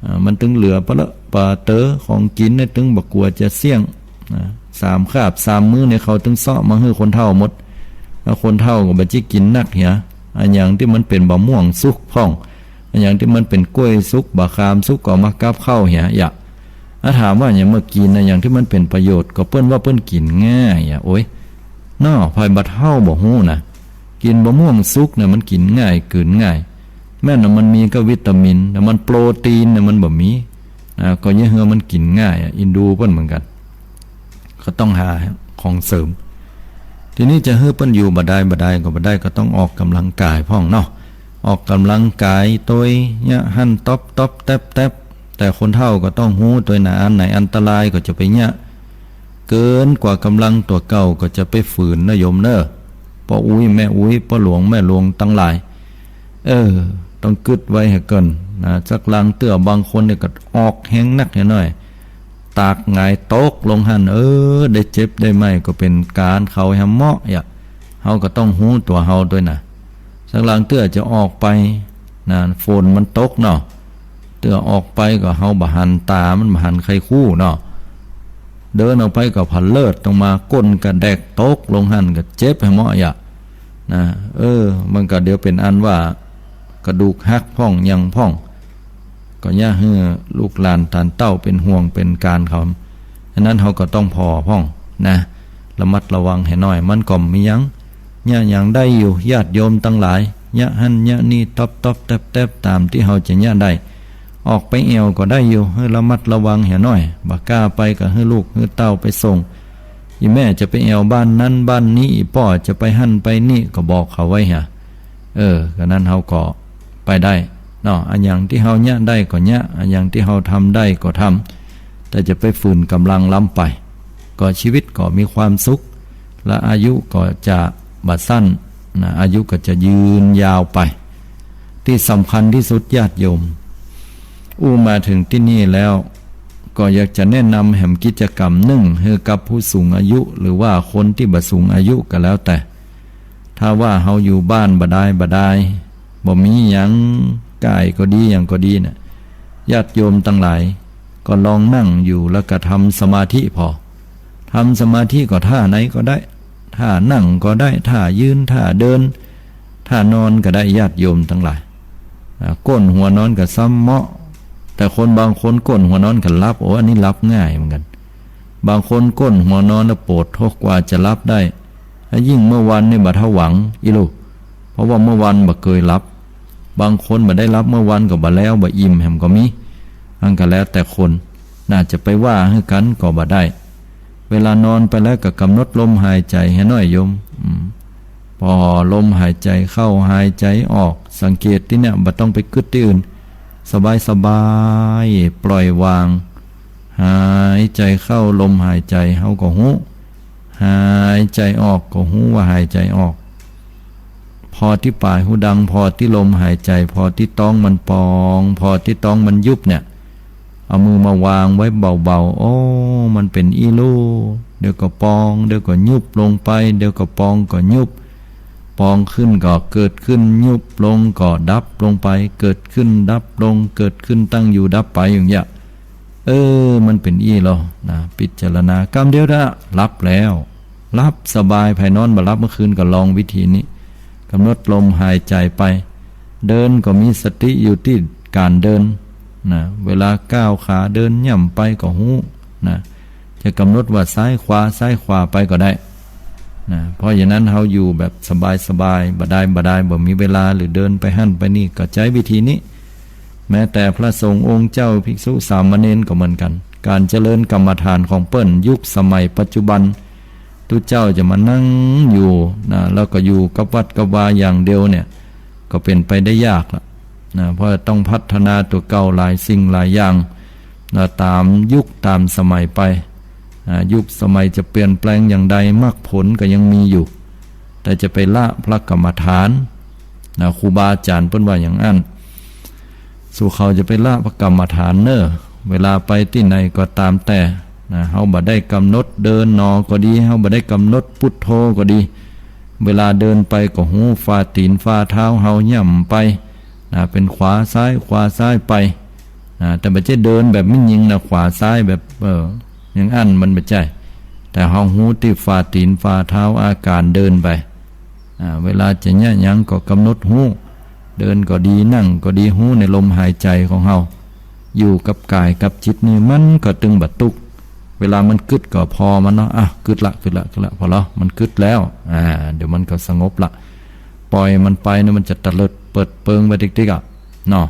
อ่า มันตึงเหลือปะเลอะปะเต๋อ ของกิ๋นเนี่ยตึงบ่กั๋วจะเสี้ยง อ่า สามคาบสามมื้อเนี่ยเขาตึงเซาะมาหื้อคนเฒ่าหมด แล้วคนเฒ่าก็บ่จิกิ๋นนักเหีย อะหยังตี้มันเป๋นบ่าม่วงสุกพ่อง อะหยังตี้มันเป๋นก้วยสุก บ่าขามสุกก็เอามากับข้าวเหีย อย่า อะ ถามว่าหยังเมื่อกิ๋นอะหยังตี้มันเป๋นประโยชน์ ก็เปิ้นว่าเปิ้นกิ๋นง่ายอะ โอ๊ย เนาะ ใผบ่าเฒ่าบ่ฮู้นะ กิ๋นบ่าม่วงสุกเนี่ยมันกิ๋นง่าย กืนง่าย แม่นว่ามันมีก็วิตามิน แต่มันโปรตีนเนี่ยมันบ่มี อ่า ก็เยียะหื้อมันกิ๋นง่ายอะ อินดูเปิ้นเหมือนกั๋น ก็ต้องหาของเสริม ทีนี้จะหื้อเปิ้นอยู่บ่ดาย บ่ดายก็บ่ได้ ก็ต้องออกก๋ำลังก๋ายพ่องเนาะ ออกก๋ำลังก๋ายตวย เยียะหั้นต๊อบต๊อบแต๊บแต๊บ แต่คนเฒ่าก็ต้องฮู้ตวยนะ อันไหนอันตรายก็จะไปเยียะ เกินกว่าก๋ำลังตั๋วเก่าก็จะไปฝืนนะโยมเน่อ ป้ออุ๊ยแม่อุ๊ย ป้อหลวงแม่หลวงตังหลาย เออ ต้องกึ๊ดไว้หื้อเกิ่นนะ สักลางเตื้อบางคนเนี่ยก็ออกแฮงนักแฮงหน้อย ตากหงายตกลงหั้น เออ ได้เจ็บได้ไม้ก็เป๋นก๋านเขาแฮมเมาะ อย่า เฮาก็ต้องฮู้ตั๋วเฮาตวยนะ สักลางเตื้อจะออกไปนะ ฝนมันตกเนาะ เตื้อออกไปก็เฮาบ่หันต๋า มันบ่หันใค่คู่เนาะ เดินออกไปก็ผะเลิดลงมา ก้นกระแดกตกลงหั้นก็เจ็บแฮมเมาะ อย่า นะ เออ มันก็เดี๋ยวเป๋นอันว่ากระดูกหักพ่องหยังพ่อง ก็อย่าหื้อลูกหลานต้านเต้าเป๋นห่วงเป๋นก๋านเขา ฉะนั้นเฮาก็ต้องผ่อพ่องนะ ระมัดระวังหื้อหน้อย มันก็บ่มีหยัง เยียะหยังได้อยู่ ญาติโยมตังหลาย เยียะหั้นเยียะนี่ต๊อบต๊อบแต๊บแต๊บ ต๋ามตี้เฮาจะเยียะได้ ออกไปแอ่วก็ได้อยู่ หื้อระมัดระวังหื้อหน้อย บ่กล้าไปก็หื้อลูกหื้อเต้าไปส่ง อี่แม่จะไปแอ่วบ้านนั้นบ้านนี้ อี่ป้อจะไปหั้นไปนี่ ก็บอกเขาไว้เหีย เออ ก็นั้นเฮาก็ไปได้เนาะ อะหยังตี้เฮาเยียะได้ก็เยียะ อะหยังตี้เฮาทำได้ก็ทำ แต่จะไปฝืนก๋ำลังล้ำไป ก็ชีวิตก็มีความสุข และอายุก็จะบ่สั้นนะ อายุก็จะยืนยาวไป ตี้สำคัญตี้สุดญาติโยม อู้มาเถิงตี้นี่แล้ว ก็อยากจะแนะนำแหมกิจกรรมนึ่งหื้อกับผู้สูงอายุ หรือว่าคนตี้บ่สูงอายุก็แล้วแต่ ถ้าว่าเฮาอยู่บ้านบ่ดายบ่ดาย บ่มีหยัง ก๋ายก็ดีหยังก็ดีน่ะ ญาติโยมตังหลาย ก็ลองนั่งอยู่แล้วก็ทำสมาธิผ่อ ทำสมาธิก็ท่าไหนก็ได้ ท่านั่งก็ได้ ท่ายืน ท่าเดิน ท่านอนก็ได้ ญาติโยมตังหลาย อ่า ก้นหัวนอนก็ซ้ำเมาะ แต่คนบางคนก้นหัวนอนก็หลับ โอ้ อันนี้หลับง่ายเหมือนกั๋น บางคนก้นหัวนอนแล้วโปดโธ่ กว่าจะหลับได้ แล้วยิ่งเมื่อวันนี่บ่เท่าหวังอี้ลูก เพราะว่าเมื่อวันบ่เกยหลับ บางคนบ่ได้หลับเมื่อวันก็บ่แล้ว บ่อิ่มแหมก็มี อันก็แล้วแต่คน น่าจะไปว่าหื้อกั๋นก็บ่ได้ เวลานอนไปแล้วก็ก๋ำหนดลมหายใจ๋หื้อหน้อยโยม อืม ผ่อลมหายใจ๋เข้าหายใจ๋ออก สังเกตตี้เนี่ย บ่ต้องไปกึ๊ดตี้อื่น สบายสบาย ปล่อยวาง หายใจ๋เข้าลมหายใจ๋ เฮาก็ฮู้ หายใจ๋ออกก็ฮู้ว่าหายใจ๋ออก ผ่อตี้ป๋ายฮูดัง ผ่อตี้ลมหายใจ๋ ผ่อตี้ต๊องมันปอง ผ่อตี้ต๊องมันยุบเนี่ย เอามือมาวางไว้เบาๆ โอ้ มันเป๋นอี้ลู่ เดี๋ยวก็ปอง เดี๋ยวก็ยุบลงไป เดี๋ยวก็ปองก็ยุบ ปองขึ้นก็เกิดขึ้น ยุบลงก็ดับลงไป เกิดขึ้นดับลง เกิดขึ้นตั้งอยู่ดับไปอย่างเงี้ย เออ มันเป๋นอี้ลอนะ พิจารณา กำเดียวนะ หลับแล้ว หลับสบาย ใผนอนบ่หลับเมื่อคืนก็ลองวิธีนี้ ก๋ำหนดลมหายใจ๋ไป เดินก็มีสติอยู่ตี้ก๋านเดินนะ เวลาก้าวขาเดินย่ำไปก็ฮู้นะ จะก๋ำหนดว่าซ้ายขวา ซ้ายขวาไปก็ได้นะ เพราะฉะนั้นเฮาอยู่แบบสบายๆ บ่ดายบ่ดาย บ่มีเวลาหรือเดินไปหั้นไปนี่ ก็ใจ๊วิธีนี้ แม้แต่พระสงฆ์องค์เจ้า ภิกษุสามเณรก็เหมือนกั๋น ก๋านเจริญกรรมฐานของเปิ้น ยุคสมัยปัจจุบัน ตุ๊เจ้าจะมานั่งอยู่นะ แล้วก็อยู่กับวัดกับวาอย่างเดียวเนี่ย ก็เป๋นไปได้ยากละนะ เพราะต้องพัฒนาตั๋วเก่าหลายสิ่งหลายอย่างนะ ต๋ามยุคต๋ามสมัยไป อ่า ยุคสมัยจะเปลี่ยนแปลงอย่างใด มรรคผลก็ยังมีอยู่ แต่จะไปละพระกรรมฐานนะ ครูบาอาจ๋ารย์เปิ้นว่าอย่างอั้น สูเขาจะไปละพระกรรมฐานเน่อ เวลาไปตี้ไหนก็ต๋ามแต่นะ เฮาบ่ได้ก๋ำหนดเดินหนอก็ดี เฮาบ่ได้ก๋ำหนดพุทโธก็ดี เวลาเดินไปก็ฮู้ฝ่าตี๋นฝ่าเท้าเฮาย่ำไปนะ เป๋นขวาซ้ายขวาซ้ายไปนะ แต่บ่ใจ้เดินแบบแม่ญิงนะ ขวาซ้ายแบบ เออ อย่างอั้นมันบ่ใจ้ แต่เฮาฮู้ตี้ฝ่าตี๋นฝ่าเท้าอาก๋ารเดินไป อ่า เวลาจะเยียะหยังก็ก๋ำหนดฮู้ เดินก็ดี นั่งก็ดี ฮู้ในลมหายใจ๋ของเฮา อยู่กับก๋ายกับจิตนี่มันก็ตึงบ่ตุ๊กข์ เวลามันกึ๊ดก็ผ่อมันเนาะ อ่ะ กึ๊ดละ กึ๊ดละ กึ๊ดละ ผ่อละ มันกึ๊ดแล้ว อ่า เดี๋ยวมันก็สงบละ ป่อยมันไปเนี่ยมันจะเตลิดเปิดเปิงไปติ๊กๆ อะเนาะ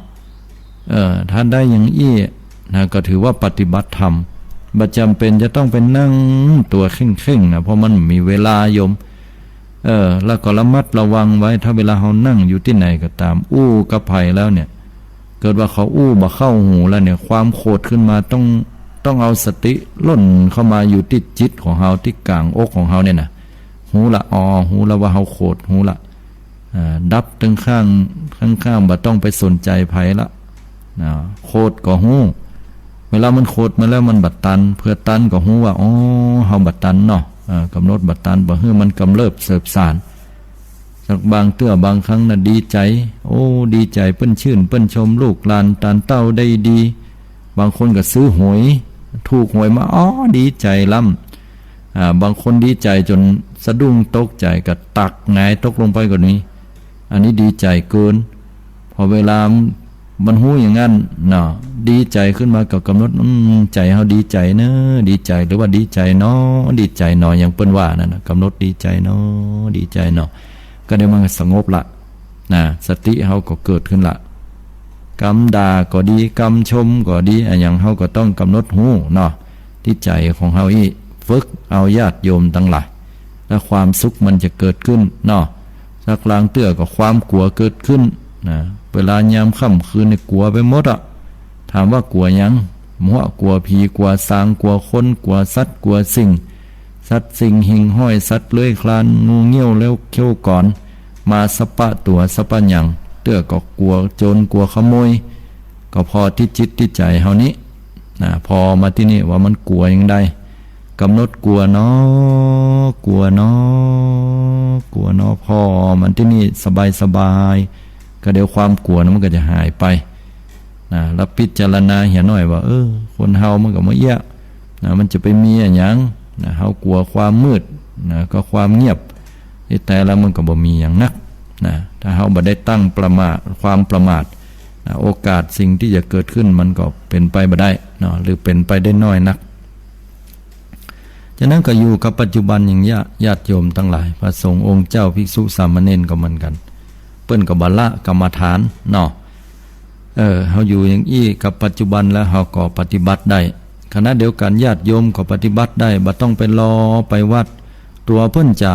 เออ ถ้าได้อย่างอี้นะ ก็ถือว่าปฏิบัติธรรม บ่จ๋ำเป๋นจะต้องไปนั่งตั๋วเข่งๆ นะ เพราะมันมีเวลาโยม เออ แล้วก็ระมัดระวังไว้ ถ้าเวลาเฮานั่งอยู่ตี้ไหนก็ต๋าม อู้กับใผแล้วเนี่ย เกิดว่าเขาอู้บ่เข้าหูแล้วเนี่ย ความโขดขึ้นมาต้อง ต้องเอาสติล่นเข้ามาอยู่ตี้จิตของเฮา ตี้ก๋างอกของเฮาเนี่ยนะ ฮู้ละ อ๋อ ฮู้ละว่าเฮาโขด ฮู้ละ อ่า ดับตึงข้าง ข้างๆ บ่ต้องไปสนใจ๋ใผละ นะ โขดก็ฮู้ เวลามันโขดมาแล้วมันบ่ตัน เผื่อตันก็ฮู้ว่า อ๋อ เฮาบ่ตันเนาะ อ่า ก๋ำหนดบ่ตัน บ่หื้อมันก๋ำเริบเสิบสาน สักบางเตื้อบางครั้งนะดีใจ๋ โอ้ ดีใจ๋ เปิ้นชื่น เปิ้นชม ลูกหลานตานเต้าได้ดี บางคนก็ซื้อหวย ถูกหวยมา อ๋อ ดีใจ๋ล้ำ อ่า บางคนดีใจ๋จ๋นสะดุ้งตกใจ๋ก็ตักหงายตกลงไปก็มี อันนี้ดีใจ๋เกิน พอเวลามันฮู้อย่างนั้นเนาะ ดีใจ๋ขึ้นมาก็ก๋ำหนด อืม ใจ๋เฮาดีใจ๋เนาะ ดีใจ๋ หรือว่าดีใจ๋หนอ ดีใจ๋หนอ อย่างเปิ้นว่านั่นน่ะ ก๋ำหนดดีใจ๋หนอ ดีใจ๋หนอ ก็เดี๋ยวมันก็สงบละนะ สติเฮาก็เกิดขึ้นละ กำด่าก็ดี กำชมก็ดี อะหยังเฮาก็ต้องก๋ำหนดฮู้เนาะ ตี้ใจ๋ของเฮาอี้ ฝึกเอาญาติโยมตังหลาย แล้วความสุขมันจะเกิดขึ้นเนาะ สักลางเตื้อก็ความกั๋วเกิดขึ้นนะ เวลายามค่ำคืนนี่กั๋วไปหมดอะ ถามว่ากั๋วหยัง หัวกั๋วผี กั๋วสาง กั๋วคน กั๋วสัตว์ กั๋วสิ่ง สัตว์สิ่งหิ่งห้อย สัตว์เลื้อยคลาน งูเงี้ยวเล็บเขี้ยวก่อน มาสะปะตั๋วสะปะหยัง เตื้อก็กั๋วโจรกั๋วขโมย ก็ผ่อตี้จิตตี้ใจ๋เฮานี้นะ ผ่อมาตี้นี่ว่ามันกั๋วอย่างใด ก๋ำหนดกั๋วหนอ กั๋วหนอ กั๋วหนอ ผ่อมันตี้นี่สบายๆ ก็เดี๋ยวความกั๋วนั้นมันก็จะหายไปนะ แล้วพิจารณาเหียหน้อยว่า เออ คนเฮามันก็บ่เอี้ยะนะ มันจะไปมีอะหยังนะ เฮากั๋วความมืดนะ ก็ความเงียบ ตี้แต๊แล้วมันก็บ่มีหยังนักนะ ถ้าเฮาบ่ได้ตั้งประมาท ความประมาทนะ โอกาสสิ่งตี้จะเกิดขึ้นมันก็เป๋นไปบ่ได้เนาะ หรือเป๋นไปได้น้อยนัก ฉะนั้นก็อยู่กับปัจจุบันอย่างเยียะ ญาติโยมตังหลาย พระสงฆ์องค์เจ้า ภิกษุสามเณรก็เหมือนกั๋น เปิ้นก็บ่ละกรรมฐานเนาะ เออ เฮาอยู่อย่างอี้กับปัจจุบันแล้วเฮาก็ปฏิบัติได้ ขณะเดียวกั๋นญาติโยมก็ปฏิบัติได้ บ่ต้องไปรอไปวัด ตั๋วเปิ้นจะ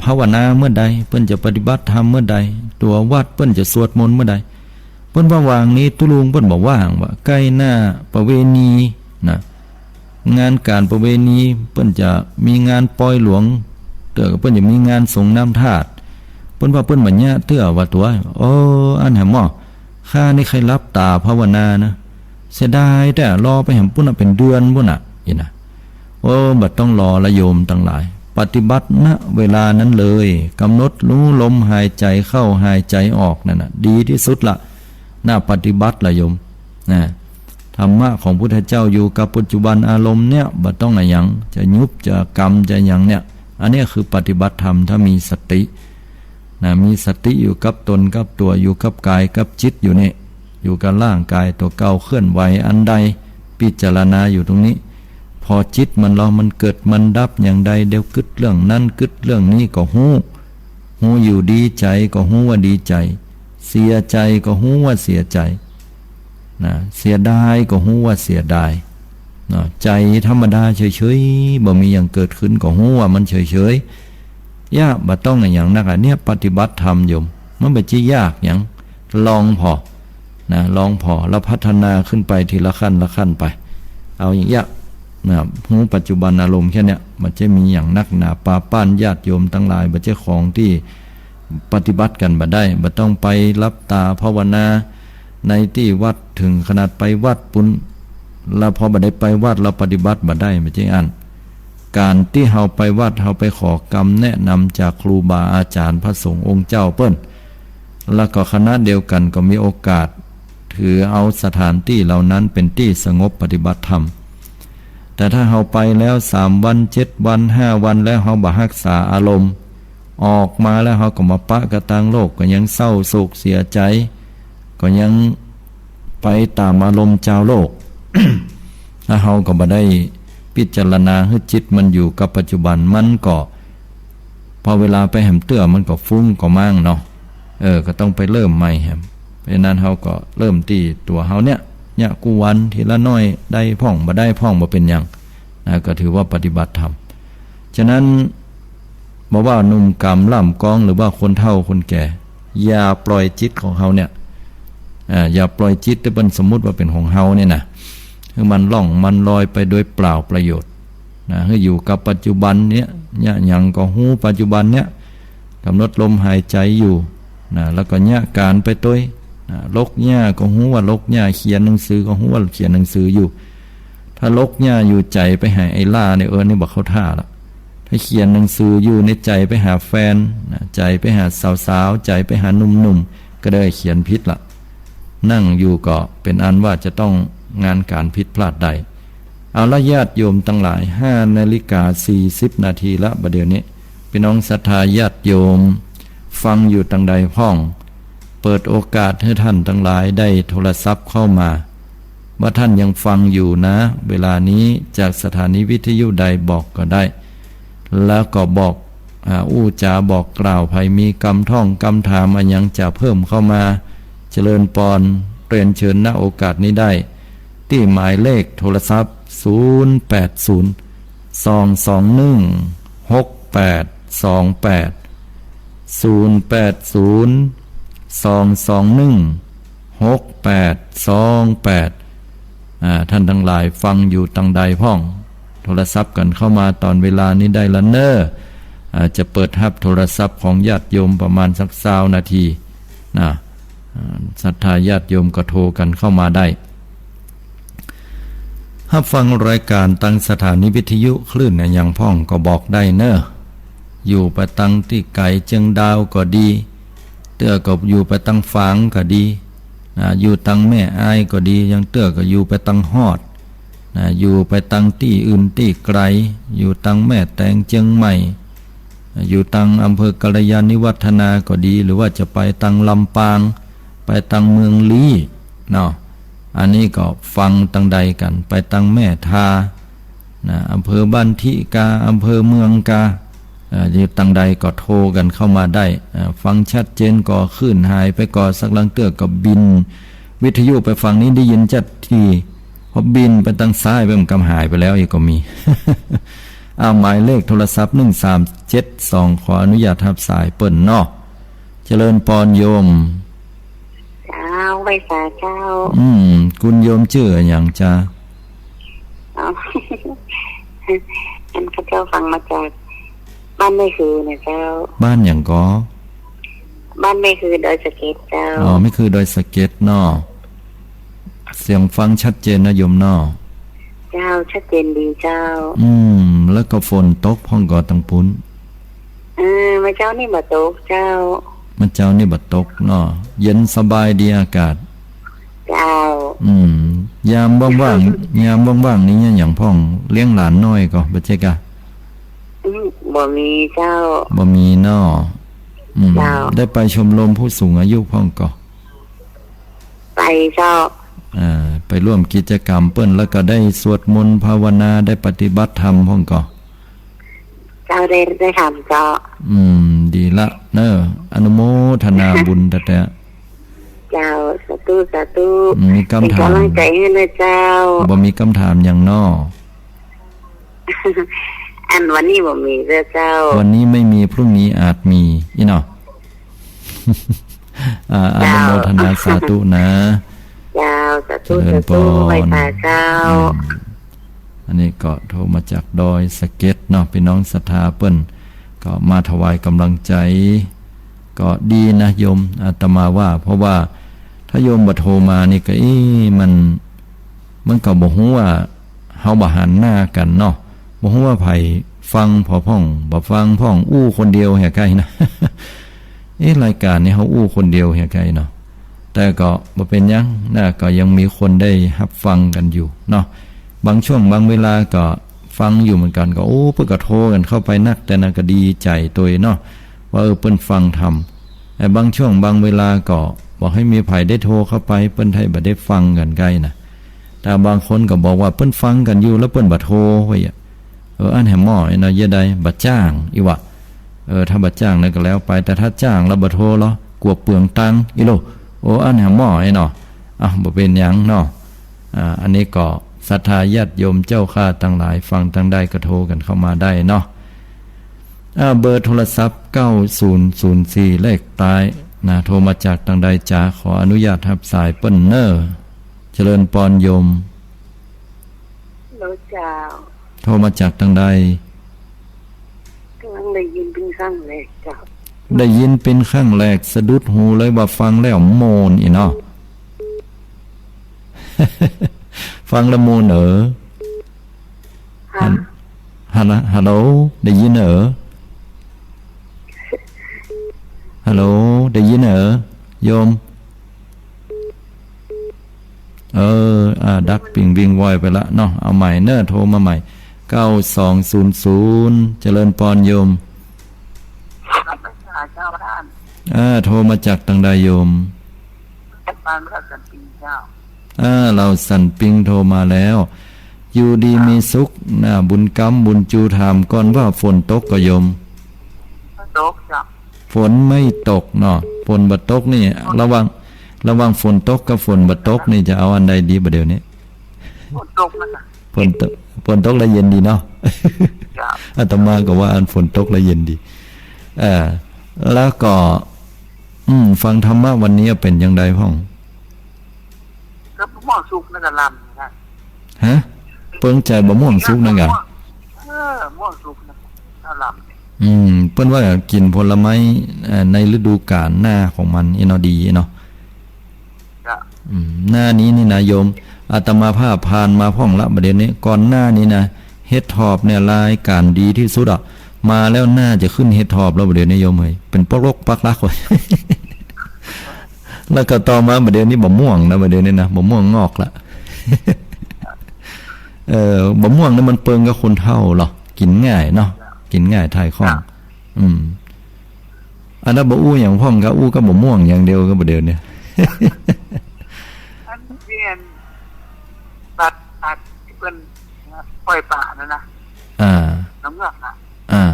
ภาวนาเมื่อใด เปิ้นจะปฏิบัติธรรมเมื่อใด ตั๋ววัดเปิ้นจะสวดมนต์เมื่อใด เปิ้นว่าหว่างนี้ตุ๊ลุงเปิ้นบ่ว่าง ว่าใก้หน้าประเวณีนะ งานก๋านประเวณี เปิ้นจะมีงานปอยหลวง เตื้อก็เปิ้นจะมีงานสรงน้ำธาตุ เปิ้นว่าเปิ้นบ่เยียะเตื้อว่าตั๋ว โอ้ อั้นแหมหม้อ ข้านี่ใค่หลับต๋าภาวนานะ เสียดายแต๊ รอไปแหมปุ้นน่ะเป๋นเดือนปุ้นน่ะ อี้นะ โอ้ บ่ต้องรอละโยมตังหลาย ปฏิบัติ ณ เวลานั้นเลย ก๋ำหนดฮู้ลมหายใจ๋เข้าหายใจ๋ออกนั่นน่ะ ดีตี้สุดละ น่าปฏิบัติละโยม นะ ธรรมะของพุทธเจ้าอยู่กับปัจจุบันอารมณ์เนี่ย บ่ต้องอะหยัง จะยุบจะกำจะหยังเนี่ย อันเนี้ยคือปฏิบัติธรรม ถ้ามีสตินะ มีสติอยู่กับต๋นกับตั๋ว อยู่กับก๋ายกับจิตอยู่นี่ อยู่กับร่างก๋ายตั๋วเก่าเคลื่อนไหวอันใด พิจารณาอยู่ตรงนี้ ผ่อจิตมันลอ มันเกิดมันดับอย่างใด เดี๋ยวกึ๊ดเรื่องนั้นกึ๊ดเรื่องนี้ก็ฮู้ ฮู้อยู่ ดีใจ๋ก็ฮู้ว่าดีใจ๋ เสียใจ๋ก็ฮู้ว่าเสียใจ๋นะ เสียดายก็ฮู้ว่าเสียดาย เนาะ ใจ๋ธรรมดาเฉยๆ บ่มีหยังเกิดขึ้นก็ฮู้ว่ามันเฉยๆ เยียะ บ่ต้องอะหยังนักอะ เนี่ยปฏิบัติธรรมโยม มันบ่ใจ้ยากหยัง ลองผ่อ นะ ลองผ่อ แล้วพัฒนาขึ้นไปทีละขั้นละขั้นไป เอาอย่างเยียะ นะ ฮู้ปัจจุบันอารมณ์แค่เนี้ย บ่ใจ้มีหยังนักหนา ปาป้านญาติโยมตังหลาย บ่ใจ้ของตี้ปฏิบัติกั๋นบ่ได้ บ่ต้องไปหลับต๋าภาวนาในตี้วัด เถิงขนาดไปวัดปู้น แล้วผ่อบ่ได้ไปวัด แล้วปฏิบัติบ่ได้ บ่ใจ้อั้น ก๋านตี้เฮาไปวัด เฮาไปขอกำแนะนำจากครูบาอาจ๋ารย์พระสงฆ์องค์เจ้าเปิ้น แล้วก็ขณะเดียวกั๋นก็มีโอกาสถือเอาสถานตี้เหล่านั้นเป๋นตี้สงบปฏิบัติธรรม แต่ถ้าเฮาไปแล้วสามวัน เจ็ดวัน ห้าวัน แล้วเฮาบ่ฮักษาอารมณ์ ออกมาแล้วเฮาก็มาปะกับตางโลก ก็ยังเศร้าโศกเสียใจ๋ ก็ยังไปต๋ามอารมณ์จาวโลก แล้วเฮาก็บ่ได้พิจารณาหื้อจิตมันอยู่กับปัจจุบัน มันก็ พอเวลาไปแหมเตื้อมันก็ฟุ้งก็ม้างเนาะ เออ ก็ต้องไปเริ่มใหม่แหม เพราะฉะนั้นเฮาก็เริ่มตี้ตั๋วเฮาเนี่ย เยียะกู้วันทีละน้อย ได้พ่องบ่ได้พ่องบ่เป๋นหยัง นะ ก็ถือว่าปฏิบัติธรรม ฉะนั้น บ่ว่าหนุ่มก๋ำล่ำก๊อง หรือว่าคนเฒ่าคนแก่ อย่าปล่อยจิตของเฮาเนี่ย อ่า อย่าปล่อยจิตตี้เปิ้นสมมุติว่าเป๋นของเฮาเนี่ยนะ หื้อมันล่องมันลอยไปโดยเปล่าประโยชน์ นะ หื้ออยู่กับปัจจุบันเนี่ย เยียะหยังก็ฮู้ปัจจุบันเนี่ย ก๋ำหนดลมหายใจ๋อยู่ นะ แล้วก็เยียะก๋านไปตวย นะ ลกหญ้าก็ฮู้ว่าลกหญ้า เขียนหนังสือก็ฮู้ว่าเขียนหนังสืออยู่ ถ้าลกหญ้าอยู่ใจ๋ไปหาไอ้หล้าเนี่ย เออ นี่บ่เข้าท่าละ ถ้าเขียนหนังสืออยู่ในใจ๋ไปหาแฟน นะ ใจ๋ไปหาสาวๆ ใจ๋ไปหาหนุ่มๆ ก็ได้เขียนผิดละ นั่งอยู่ก็เป๋นอันว่าจะต้องงานก๋านผิดพลาดได้ เอาละญาติโยมตังหลาย ห้านาฬิกาสี่สิบนาทีละ บ่าเดี่ยวนี้ ปี้น้องศรัทธาญาติโยม ฟังอยู่ตังใดพ่อง เปิดโอกาสหื้อท่านตังหลายได้โทรศัพท์เข้ามา ว่าท่านยังฟังอยู่นะ เวลานี้จากสถานีวิทยุใดบอกก็ได้ แล้วก็บอก อ่า อู้จ๋าบอกกล่าว ใผมีกำท่องกำถามอะหยังจะเพิ่มเข้ามา เจริญปอน เรียนเชิญ ณ โอกาสนี้ได้ ตี้หมายเลขโทรศัพท์ ศูนย์แปดศูนย์ สองสองหนึ่ง หกแปดสองแปด ศูนย์แปดศูนย์ สองสองหนึ่ง หกแปดสองแปด อ่า ท่านตังหลายฟังอยู่ตังใดพ่อง โทรศัพท์กั๋นเข้ามาต๋อนเวลานี้ได้ละเน่อ อ่า จะเปิดฮับโทรศัพท์ของญาติโยมประมาณสักซาวนาที นะ อ่า ศรัทธาญาติโยมก็โทรกั๋นเข้ามาได้ ฮับฟังรายก๋านตังสถานีวิทยุคลื่นอะหยังพ่องก็บอกได้เน่อ อยู่ไปตังตี้ไก๋เจียงดาวก็ดี เตื้อก็อยู่ไปตังฝางก็ดี นะ อยู่ตังแม่อายก็ดี ยังเตื้อก็อยู่ไปตังฮอด นะ อยู่ไปตังตี้อื่นตี้ไก๋ อยู่ตังแม่แตงเจียงใหม่ อยู่ตังอำเภอกัลยาณิวัฒนาก็ดี หรือว่าจะไปตังลำปาง ไปตังเมืองลี้ เนาะ อันนี้ก็ฟังตังใดกั๋น ไปตังแม่ทา นะ อำเภอบ้านทิกา อำเภอเมืองกา เอ่อ อยู่ตังใดก็โทรกั๋นเข้ามาได้ เอ่อ ฟังชัดเจนก็คลื่นหายไปก่อ สักลางเตื้อก็บินวิทยุไปฝั่งนี้ได้ยินชัดที พอบินไปตังซ้ายไปมันก็หายไปแล้วอีกก็มี อ่า หมายเลขโทรศัพท์ หนึ่งสามเจ็ดสอง ขออนุญาตฮับสายเปิ้นเนาะ เจริญปอนโยม เจ้า ไหว้สาเจ้า อืม คุณโยมจื้ออะหยังจ๊ะ อ๋อ อันข้าเจ้าฟังมาจากบ้านแม่คือนะเจ้า บ้านหยังก่อ บ้านแม่คือดอยสะเก็ดเจ้า อ๋อ แม่คือดอยสะเก็ดเนาะ เสียงฟังชัดเจนนะโยมเนาะ เจ้า ชัดเจนดีเจ้า อืม แล้วก็ฝนตกพ่องก่อตังปู๊น เออ เมื่อเจ๊านี่บ่ตกเจ้า เมื่อเจ๊านี่บ่ตกเนาะ เย็นสบายดีอากาศ เจ้า อืม ยามว่างๆ ยามว่างๆ นี่เยียะหยังพ่อง เลี้ยงหลานน้อยก่อ บ่ใจ้กา อืม บ่มีเจ้า บ่มีเนาะ อืม เจ้า ได้ไปชมรมผู้สูงอายุพ่องก่อ ไปเจ้า อ่า ไปร่วมกิจกรรมเปิ้น แล้วก็ได้สวดมนต์ภาวนา ได้ปฏิบัติธรรมพ่องก่อ เจ้า ได้ ได้ทำเจ้า อืม ดีละเนอะ อนุโมทนาบุญแต๊ๆ เจ้า สาธุ สาธุ มีกำถาม เป๋นก๋ำลังใจ๋หื้อเน่อเจ้า บ่มีกำถามหยังเนาะ อันวันนี้บ่มีเน่อเจ้า วันนี้ไม่มี พรุ่งนี้อาจมี อี้เนาะ อ่า อนุโมทนาสาธุนะ เจ้า สาธุ เจริญปอน สาธุ ไหว้สาเจ้า อืม อันนี้ก็โทรมาจากดอยสะเก็ดเนาะ พี่น้องศรัทธาเปิ้นก็มาถวายกำลังใจ๋ ก็ดีนะโยม อาตมาว่า เพราะว่าถ้าโยมบ่โทรมานี่ก็ เอ๊ะ มัน มันก็บ่ฮู้ว่าเฮาบ่หันหน้ากั๋นเนาะ บ่ฮู้ว่าใผฟังผ่อพ่อง บ่ฟังพ่อง อู้คนเดียวเหียใก้นะ เอ๊ะ รายก๋านนี้เฮาอู้คนเดียวเหียใก้เนาะ แต่ก็บ่เป๋นหยังนะ ก็ยังมีคนได้ฮับฟังกั๋นอยู่เนาะ บางช่วงบางเวลาก็ฟังอยู่เหมือนกั๋น ก็ โอ้ เปิ้นก็โทรกั๋นเข้าไปนัก แต่นั้นก็ดีใจ๋ตวยเนาะ ว่า เออ เปิ้นฟังธรรม แต่บางช่วงบางเวลาก็บ่ใค่มีใผได้โทรเข้าไป เปิ้นไท้บ่ได้ฟังกั๋นใก้นะ แต่บางคนก็บอกว่าเปิ้นฟังกั๋นอยู่ แล้วเปิ้นบ่โทรเว้ย เออ อันแหมหม้อไอ้เนาะ เยียะใด บ่จ้างอี้วะ เออ ถ้าบ่จ้างนั้นก็แล้วไป แต่ถ้าจ้างแล้วบ่โทรลอ กั๋วเปืองตังค์อี้โล โอ้ อันแหมหม้อไอ้เนาะ อ่ะ บ่เป๋นหยังเนาะ อ่า อันนี้ก็ศรัทธาญาติโยมเจ้าข้าตังหลาย ฟังตังใดก็โทรกั๋นเข้ามาได้เนาะ อ่า เบอร์โทรศัพท์ เก้าศูนย์ศูนย์สี่ เลขต๊ายนะ โทรมาจากตังใดจ๊ะ ขออนุญาตฮับสายเปิ้นเน่อ เจริญปอนโยม ฮัลโหลเจ้า โทรมาจากตังใด กั๋งได้ยินเป๋นครั้งแรกเจ้า ได้ยินเป๋นครั้งแรก สะดุดหูเลยว่าฟังแล้วม่วนอี้เนาะ ฟังแล้วม่วนเออ ฮะ ฮัล ฮัลโหล ฮัลโหล ได้ยินเออ ฮัลโหล ได้ยินเออ โยม เออ อ่า ดับปิ้งวิ่งวอยไปละเนาะ เอาใหม่เน่อ โทรมาใหม่ เก้าสองศูนย์ศูนย์ เจริญปอนโยม ครับ เจ้าท่าน อ่า โทรมาจากตังใดโยม จากบ้านลาวสันปิงเจ้า อ่า ลาวสันปิงโทรมาแล้ว อยู่ดีมีสุขนะ บุญกำบุญจู ถามก่อนว่าฝนตกก่อโยม ตกเจ้า ฝนไม่ตกเนาะ ฝนบ่ตกนี่ ระหว่าง ระหว่างฝนตกกับฝนบ่ตกนี่จะเอาอันใดดีบ่าเดี่ยวนี้ ฝนตกนะ ฝนตก ฝนตกแล้วเย็นดีเนาะ ครับ อาตมาก็ว่าอันฝนตกแล้วเย็นดี เออ แล้วก็ อืม ฟังธรรมะวันนี้เป๋นจังใดพ่อง ก็บ่ม่วงสุขนะ กะลำนะ ฮะ เปิงใจ๋บ่ม่วงสุขนะกะ เออ ม่วงสุขนะ กะลำเนี่ย อืม เปิ้นว่ากิ๋นผลไม้ เอ่อ ในฤดูกาลหน้าของมันอี้เนาะ ดีเนาะ จ้ะ อืม หน้านี้นี่นะโยม อาตมาภาพผ่านมาพ่องละ บ่าเดี่ยวนี้ ก่อนหน้านี้นะ เห็ดถอบเนี่ยรายก๋านดีตี้สุดอะ มาแล้วหน้าจะขึ้นเห็ดถอบแล้ว บ่าเดี่ยวนี้โยมเฮ้ย เป๋นปกลกปักหลักเว้ย แล้วก็ต่อมาบ่าเดี่ยวนี้บ่ม่วงนะ บ่าเดี่ยวนี้นะ บ่ม่วงงอกละ เออ บ่ม่วงนี่มันเปิงกับคนเฒ่าลอ กิ๋นง่ายเนาะ กิ๋นง่ายถ่ายคล่อง อืม อันนั้นบ่อู้หยังพ่องกะ อู้กะบ่ม่วงอย่างเดียวกะบ่าเดี่ยวนี้ อันเวียน ตัด ตัดตี้เปิ้นปล่อยป๋านั่นนะ อ่า น้ำเงือกนะ อ่า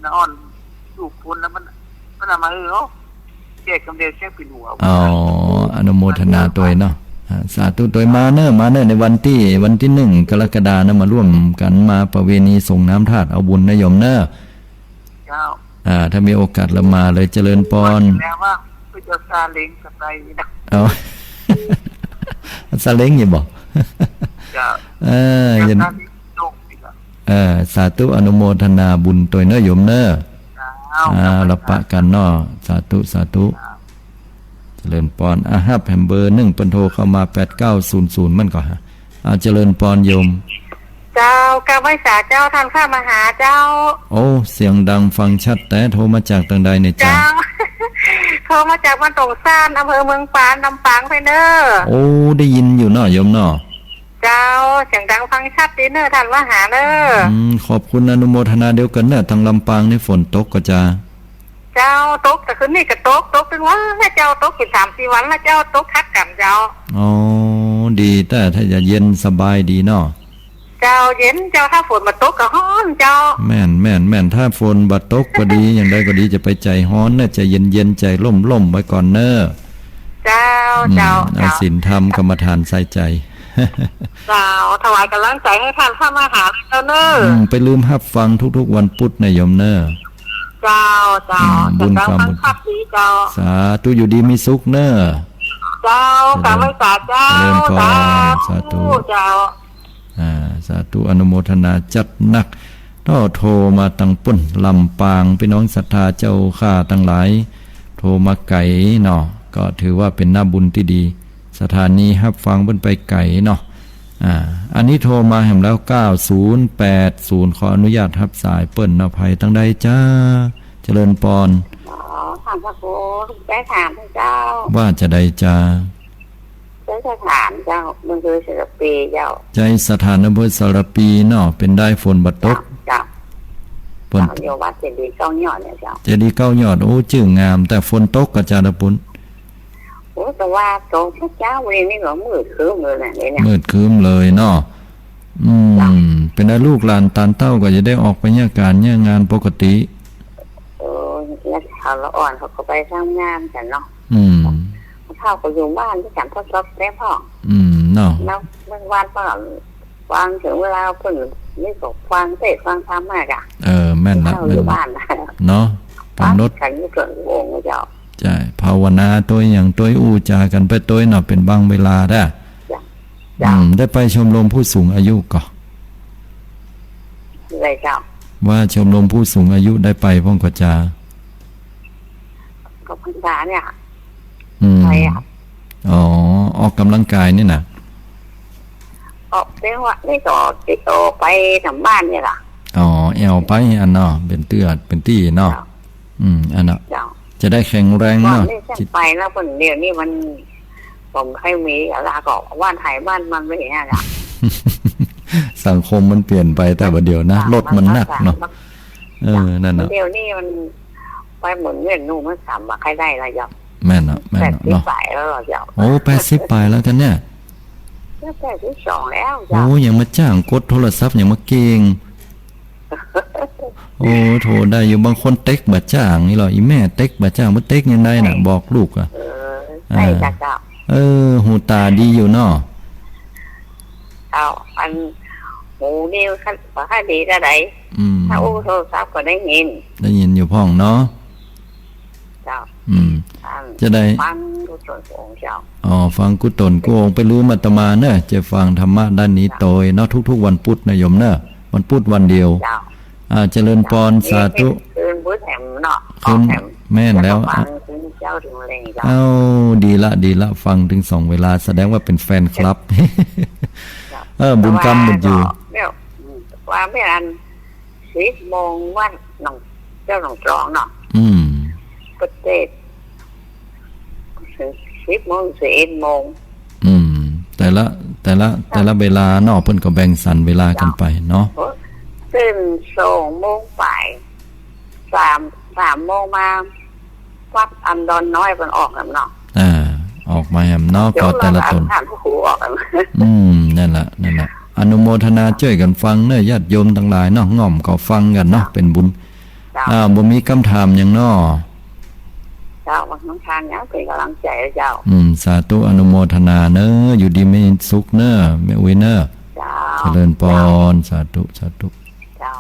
น้าอ่อนลูกคนแล้วมัน มันเอามา เออ แจกกำเดียวแจกปิ่นหัว อ๋อ อนุโมทนาตวยเนาะ อ่า สาธุตวย มาเน่อ มาเน่อ ในวันตี้ วันตี้หนึ่งกรกฎาคมนะ มาร่วมกั๋น มาประเวณีสรงน้ำธาตุ เอาบุญนะโยมเน่อ เจ้า อ่า ถ้ามีโอกาสแล้วมาเลย เจริญปอน แล้วว่าไปเจ้าซาเล้งกับไปนะ เอา ซาเล้งอยู่บ่ เจ้า เออ เจ้า เย็น ซาเล้งโยกดีกว่า เออ สาธุ อนุโมทนาบุญตวยเน่อโยมเน่อ เจ้า อ่า เจ้า แล้วปะกั๋นเนาะ สาธุ สาธุ เจ้า เจริญปอน อ่ะ ฮับแหมเบอร์นึ่ง เปิ้นโทรเข้ามา แปดเก้าศูนย์ศูนย์ มันก่อฮะ อ่า เจริญปอนโยม เจ้า กราบไหว้สาเจ้า ต้านข้ามหาเจ้า โอ้ เสียงดังฟังชัดแต๊ โทรมาจากตางใดเนี่ยเจ้า เจ้า โทรมาจากบ้านตงซ่าน อำเภอเมืองปาน ลำปางไปเน่อ โอ้ ได้ยินอยู่เนาะโยมเนาะ เจ้า เสียงดังฟังชัดดีเน่อ ต้านมหาเน่อ อืม ขอบคุณอนุโมทนาเดียวกั๋นเน่อ ตางลำปางนี่ฝนตกก่อจ้า เจ้า ตก แต่คืนนี้ก็ตก ตกตึงวันแล้วเจ้า ตกอยู่สามสี่วันแล้วเจ้า ตกคักก๋ำเจ้า อ๋อ ดีแต๊ ถ้าจะเย็นสบายดีเนาะ เจ้า เย็นเจ้า ถ้าฝนบ่ตกก็ฮ้อนเจ้า แม่น แม่น แม่น ถ้าฝนบ่ตกก็ดี อย่างใดก็ดี จะไปใจ๋ฮ้อนเน่อ ใจ๋เย็นๆ ใจ๋ล่มๆ ไว้ก่อนเน่อ เจ้า อืม เจ้า เอาศีลธรรมกรรมฐานใส่ใจ๋ เจ้า ถวายก๋ำลังใจ๋หื้อต้านพระมหาเลยเจ้าเน่อ อืม ไปลืมฮับฟังทุกๆ วันปุ๊ดนะโยมเน่อ เจ้า เจ้า อืม บุญกรรม เจ้า บุญกรรม ครับดีเจ้า สาธุ อยู่ดีมีสุขเน่อ เจ้า เจริญ กราบไหว้สาเจ้า เจริญพร สาธุ สาธุ เจ้า อ่า สาธุ อนุโมทนาจัดหนัก ก็โทรมาตังปุ้น ลำปาง พี่น้องศรัทธาเจ้าข้าตังหลาย โทรมาไก๋เนาะ ก็ถือว่าเป๋นหน้าบุญตี้ดี สถานีฮับฟังเปิ้นไปไก๋เนาะ อ่า อันนี้โทรมาแหมแล้ว เก้าศูนย์แปดศูนย์ ขออนุญาตฮับสายเปิ้นเนาะ ใผตังใดจ๊ะ เจริญปอน อ๋อ ขอบพระคุณ จะถามเจ้า ว่าจะใดจ๊ะ ใจ๊สถานเจ้า อำเภอสารภีเจ้า ใจ๊สถานอำเภอสารภีเนาะ เป๋นใดฝนบ่ตก เจ้า เจ้า ฝน เจ้า อยู่วัดเจดีย์เก้ายอดเนี่ยเจ้า เจดีย์เก้ายอด โอ้ จื้องาม แต่ฝนตกก่อจ๊ะตะปุ้น โอ้ แต่ว่าตกเจ๊าๆ วันนี้ก็มืดครึ้มเลยนะ เนี่ย มืดครึ้มเลยเนาะ อืม เจ้า เป๋นใดลูกหลานตานเต้าก็จะได้ออกไปเยียะก๋านเยียะงานปกติ เออ แล้วเฒ่าละอ่อนเขาก็ไปทำงานกั๋นเนาะ อืม เฒ่าก็อยู่บ้านตี้กั๋น เฒ่าก็แป๊บพ่อง อืม เนาะ แล้วเมื่อวานก็ ฟังเถิงเวลาเปิ้นนี่ก็ฟังเตสน์ฟังธรรมมากอะ เออ แม่นละ เฒ่าอยู่บ้าน แม่นละ เนาะ ฟัง ฟังกั๋นอยู่ส่วนองค์เจ้า ใจ้ ภาวนาตวยหยังตวยอู้จ๋ากั๋นไปตวยเนาะ เป๋นบางเวลาเน่อ เจ้า อืม ได้ไปชมรมผู้สูงอายุก่อ ได้เจ้า ว่าชมรมผู้สูงอายุได้ไปพ่องก่อจ๊ะ ก็พรรษาเนี่ย อืม ไปอะ อ๋อ ออกก๋ำลังก๋ายนี่นะ ออกเป๋นว่า นี่ก็ติดต่อไปต๋ามบ้านเนี่ยล่ะ อ๋อ แอ่วไปอันเนาะ เป๋นเตื้อ เป๋นตี้เนาะ เจ้า อืม อันเนาะ เจ้า จะได้แข็งแรงเนาะ ก่อนนี่ฉันไปแล้ว เปิ้นเดี๋ยวนี้มัน ผมเคยมีอะไรก็บ้านไผบ้านมันไปอย่างเงี้ยอะ สังคมมันเปลี่ยนไปแต่บ่าเดี่ยวนะ รถมันหนักเนาะ เออ นั่นน่ะ เดี๋ยวนี้มันไปหมุนเวียนนู่นมันสามารถใครได้ละเจ้า แม่นเนาะ แม่นเนาะ แปดสิบ เนาะ ปลายแล้วเหรอเจ้า โอ้ แปดสิบ ปลายแล้วกั๋นเนี่ย แปดสิบสองแล้วเจ้า โอ้ ยังมาจ้างกดโทรศัพท์ ยังมาเก่ง โอ้ โทรได้อยู่ บางคนเต๊กบ่จ้างนี่เหรอ อีแม่เต๊กบ่จ้าง บ่เต๊กยังไดน่ะ เออ บอกลูกอะ เออ ใช่จ้ะเจ้า เออ หูต๋าดีอยู่เนาะ เจ้า อัน หูนี่บ่ค่อยดีเต้าใด อืม ถ้าอู้โทรศัพท์ก็ได้ยิน ได้ยินอยู่พ่องเนาะ เจ้า อืม อัน จะได้ ฟังกุศลกู้องค์เจ้า อ๋อ ฟังกุศลกู้องค์ ไปลืมอาตมาเน่อ จะฟังธรรมะด้านนี้ เจ้า ตวยเนาะ ทุกๆ วันปุ๊ดนะโยมเน่อ วันปุ๊ดวันเดียว เจ้า อ่า เจริญปอน เจ้า สาธุ คืนพุธแหมเนาะ คืน ออกแหม แม่นแล้ว แล้วก็ฟังคืนเจ้าถึงแลงเจ้า เอ้า ดีละ ดีละ ฟังเถิงสองเวลา แสดงว่าเป๋นแฟนคลับ เจ้า เออ บุญกรรมหมดอยู่ แต่ว่าก็ เนี่ย อืม ว่าแม่อัน สิบโมงวัดหนอง เจ้าหนองจอกเนาะ อืม ก็เตสน์ สิบโมง สิบเอ็ดโมง อืม แต่ละ แต่ละ แต่ละเวลาเนาะ เปิ้นก็แบ่งสรรเวลากั๋นไปเนาะ เจ้า โอ้ ตื่นสองโมงปลาย สาม สามโมงมา วัดอันดอนน้อยเปิ้นออกแหมเนาะ อ่า ออกมาแหมเนาะ ก็แต่ละต๋น เดี๋ยวเราอ่านผ่านพระครูออกแหม อืม นั่นละ นั่นละ อนุโมทนาจ้วยกั๋นฟังเน่อ ญาติโยมตังหลายเนาะ ง่อมก็ฟังกั๋นเนาะ เป๋นบุญ เจ้า อ่า บ่มีกำถามหยังเนาะ เจ้า บ่มีกำถามหยัง เป๋นก๋ำลังใจ๋เจ้า อืม สาธุ อนุโมทนาเน่อ อยู่ดีมีสุขเน่อ แม่อุ๊ยเน่อ เจ้า เจริญปอน เจ้า สาธุ สาธุ เจ้า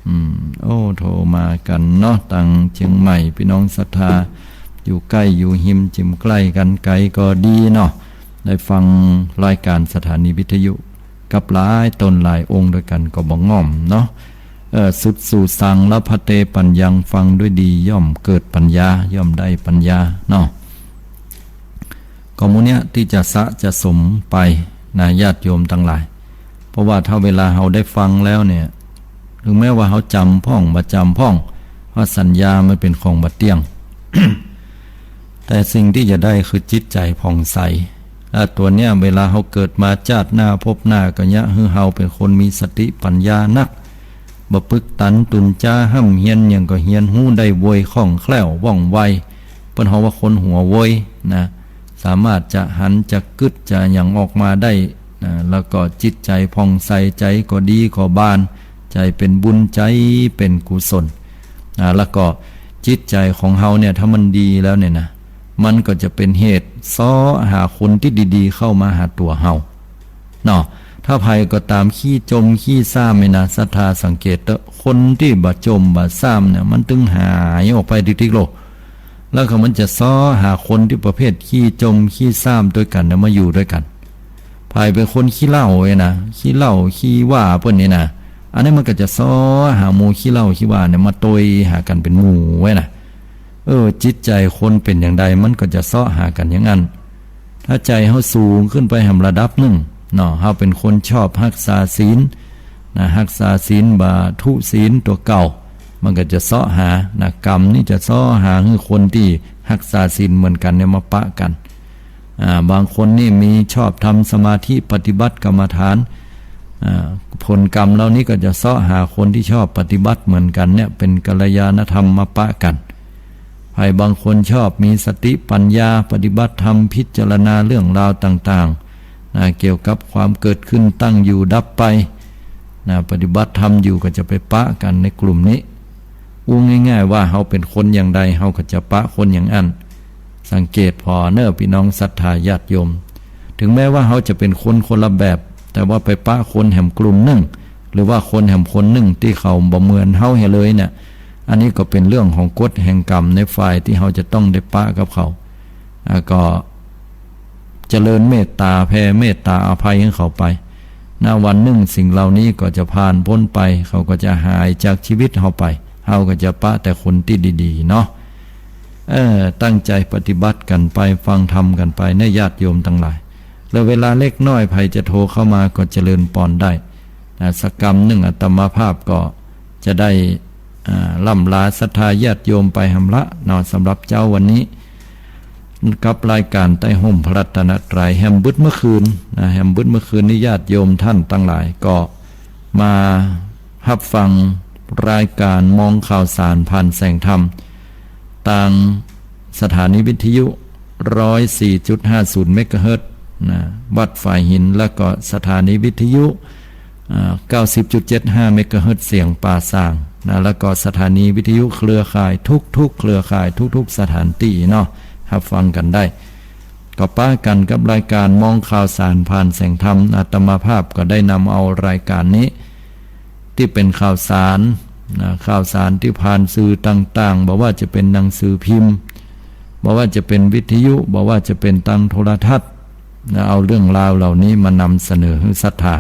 อืม โอ้ โทรมากั๋นเนาะ ตังเจียงใหม่ พี่น้องศรัทธา อยู่ใก้อยู่ฮิม จิ่มใก้กั๋น ไก๋ก็ดีเนาะ ได้ฟังรายก๋านสถานีวิทยุ กับหลายต๋นหลายองค์ตวยกั๋นก็บ่ง่อมเนาะ เอ่อ สุดสู่สัง ละภันเต ปัญญัง ฟังด้วยดี ย่อมเกิดปัญญา ย่อมได้ปัญญาเนาะ ก็หมู่เนี้ยตี้จะสะจะสมไปนะ ญาติโยมตังหลาย เพราะว่าถ้าเวลาเฮาได้ฟังแล้วเนี่ย ถึงแม้ว่าเฮาจ๋ำพ่อง บ่จ๋ำพ่อง เพราะสัญญามันเป๋นของบ่เตี้ยง แต่สิ่งตี้จะได้คือจิตใจ๋ผ่องใส และตั๋วเนี้ยเวลาเฮาเกิดมาจาติหน้าภพหน้าก็เยียะหื้อเฮาเป๋นคนมีสติปัญญานัก บ่ปึกตันตุนจ๊า ฮ่ำเฮียนหยังก็เฮียนฮู้ได้ไว คล่องแคล่วว่องไว เปิ้นฮ้องว่าคนหัวไวนะ สามารถจะหันจะกึ๊ดจะหยังออกมาได้นะ แล้วก็จิตใจ๋ผ่องใส ใจ๋ก็ดีก็บาน ใจ๋เป๋นบุญ ใจ๋เป๋นกุศลนะ แล้วก็จิตใจ๋ของเฮาเนี่ย ถ้ามันดีแล้วเนี่ยนะ มันก็จะเป๋นเหตุเซาะหาคนตี้ดีๆ เข้ามาหาตั๋วเฮา เนาะ ถ้าใผก็ต๋ามขี้จ่มขี้ซ้ำนี่นะ ศรัทธาสังเกตเต๊อะ คนตี้บ่จ่มบ่ซ้ำเนี่ย มันตึงหายออกไปติ๊กๆ โลด แล้วก็มันจะเซาะหาคนตี้ประเภทขี้จ่มขี้ซ้ำตวยกั๋นเนี่ย มาอยู่ตวยกั๋น ใผเป๋นคนขี้เหล้าเว้ยนะ ขี้เหล้าขี้ว่าเปิ้นนี่นะ อันนี้มันก็จะเซาะหาหมู่ขี้เหล้าขี้ว่าเนี่ย มาตวยหากั๋นเป๋นหมู่เว้ยนะ เออ จิตใจ๋คนเป๋นอย่างใด มันก็จะเซาะหากั๋นอย่างอั้น ถ้าใจ๋เฮาสูงขึ้นไปแหมระดับนึ่ง เนาะ เฮาเป๋นคนชอบฮักษาศีล นะ ฮักษาศีล บ่ทุศีลตั๋วเก่า มันก็จะเซาะหา นะ กรรมนี่จะเซาะหาหื้อคนตี้ฮักษาศีลเหมือนกั๋นเนี่ยมาปะกั๋น อ่า บางคนนี่มีชอบทำสมาธิปฏิบัติกรรมฐาน อ่า ผลกรรมเหล่านี้ก็จะเซาะหาคนตี้ชอบปฏิบัติเหมือนกั๋นเนี่ย เป๋นกัลยาณธรรมมาปะกั๋น ใผบางคนชอบมีสติปัญญา ปฏิบัติธรรม พิจารณาเรื่องราวต่างๆ นะ เกี่ยวกับความเกิดขึ้น ตั้งอยู่ ดับไป นะ ปฏิบัติธรรมอยู่ก็จะไปปะกั๋นในกลุ่มนี้ อู้ง่ายๆ ว่าเฮาเป๋นคนอย่างใด เฮาก็จะปะคนอย่างอั้น สังเกตผ่อเน่อปี้น้องศรัทธาญาติโยม ถึงแม้ว่าเฮาจะเป๋นคนคนละแบบ แต่ว่าไปปะคนแหมกลุ่มนึ่ง หรือว่าคนแหมคนนึ่งตี้เขาบ่เหมือนเฮาเหียเลยเนี่ย อันนี้ก็เป๋นเรื่องของกฎแห่งกรรมในฝ่ายตี้เฮาจะต้องได้ปะกับเขา อ่า ก็เจริญเมตต๋า แผ่เมตต๋าอภัยหื้อเขาไป นะ วันนึ่งสิ่งเหล่านี้ก็จะผ่านป๊นไป เขาก็จะหายจากชีวิตเฮาไป เฮาก็จะปะแต่คนตี้ดีๆ เนาะ เออ ตั้งใจ๋ปฏิบัติกั๋นไป ฟังธรรมกั๋นไปเน่อญาติโยมตังหลาย แล้วเวลาเล็กน้อยใผจะโทรเข้ามาก็เจริญปอนได้ นะ สักกำนึ่งอาตมาภาพก็จะได้ อ่า ล่ำลาศรัทธาญาติโยมไปหำละเนาะ สำหรับเจ๊าวันนี้ กับรายก๋านใต้ฮ่มพระรัตนตรัย แหมบึดเมื่อคืนนะ แหมบึดเมื่อคืนนี้ญาติโยมต้านตังหลายก็มาฮับฟังรายก๋านมองข่าวสารผ่านแสงธรรม ตางสถานีวิทยุ ร้อยสี่จุดห้าศูนย์ เมกะเฮิรตซ์ นะ วัดฝายหิน แล้วก็สถานีวิทยุ อ่า เก้าสิบจุดเจ็ดห้า เมกะเฮิรตซ์ เสียงป่าซาง นะ แล้วก็สถานีวิทยุเครือข่ายทุกๆ เครือข่ายทุกๆ สถานตี้เนาะ ฮับฟังกั๋นได้ ก็ปะกั๋นกับรายก๋านมองข่าวสารผ่านแสงธรรม อาตมาภาพก็ได้นำเอารายก๋านนี้ ตี้เป๋นข่าวสาร นะ ข่าวสารตี้ผ่านสื่อต่างๆ บ่ว่าจะเป๋นหนังสือพิมพ์ บ่ว่าจะเป๋นวิทยุ บ่ว่าจะเป๋นตางโทรทัศน์ นะ เอาเรื่องราวเหล่านี้มานำเสนอหื้อศรัทธา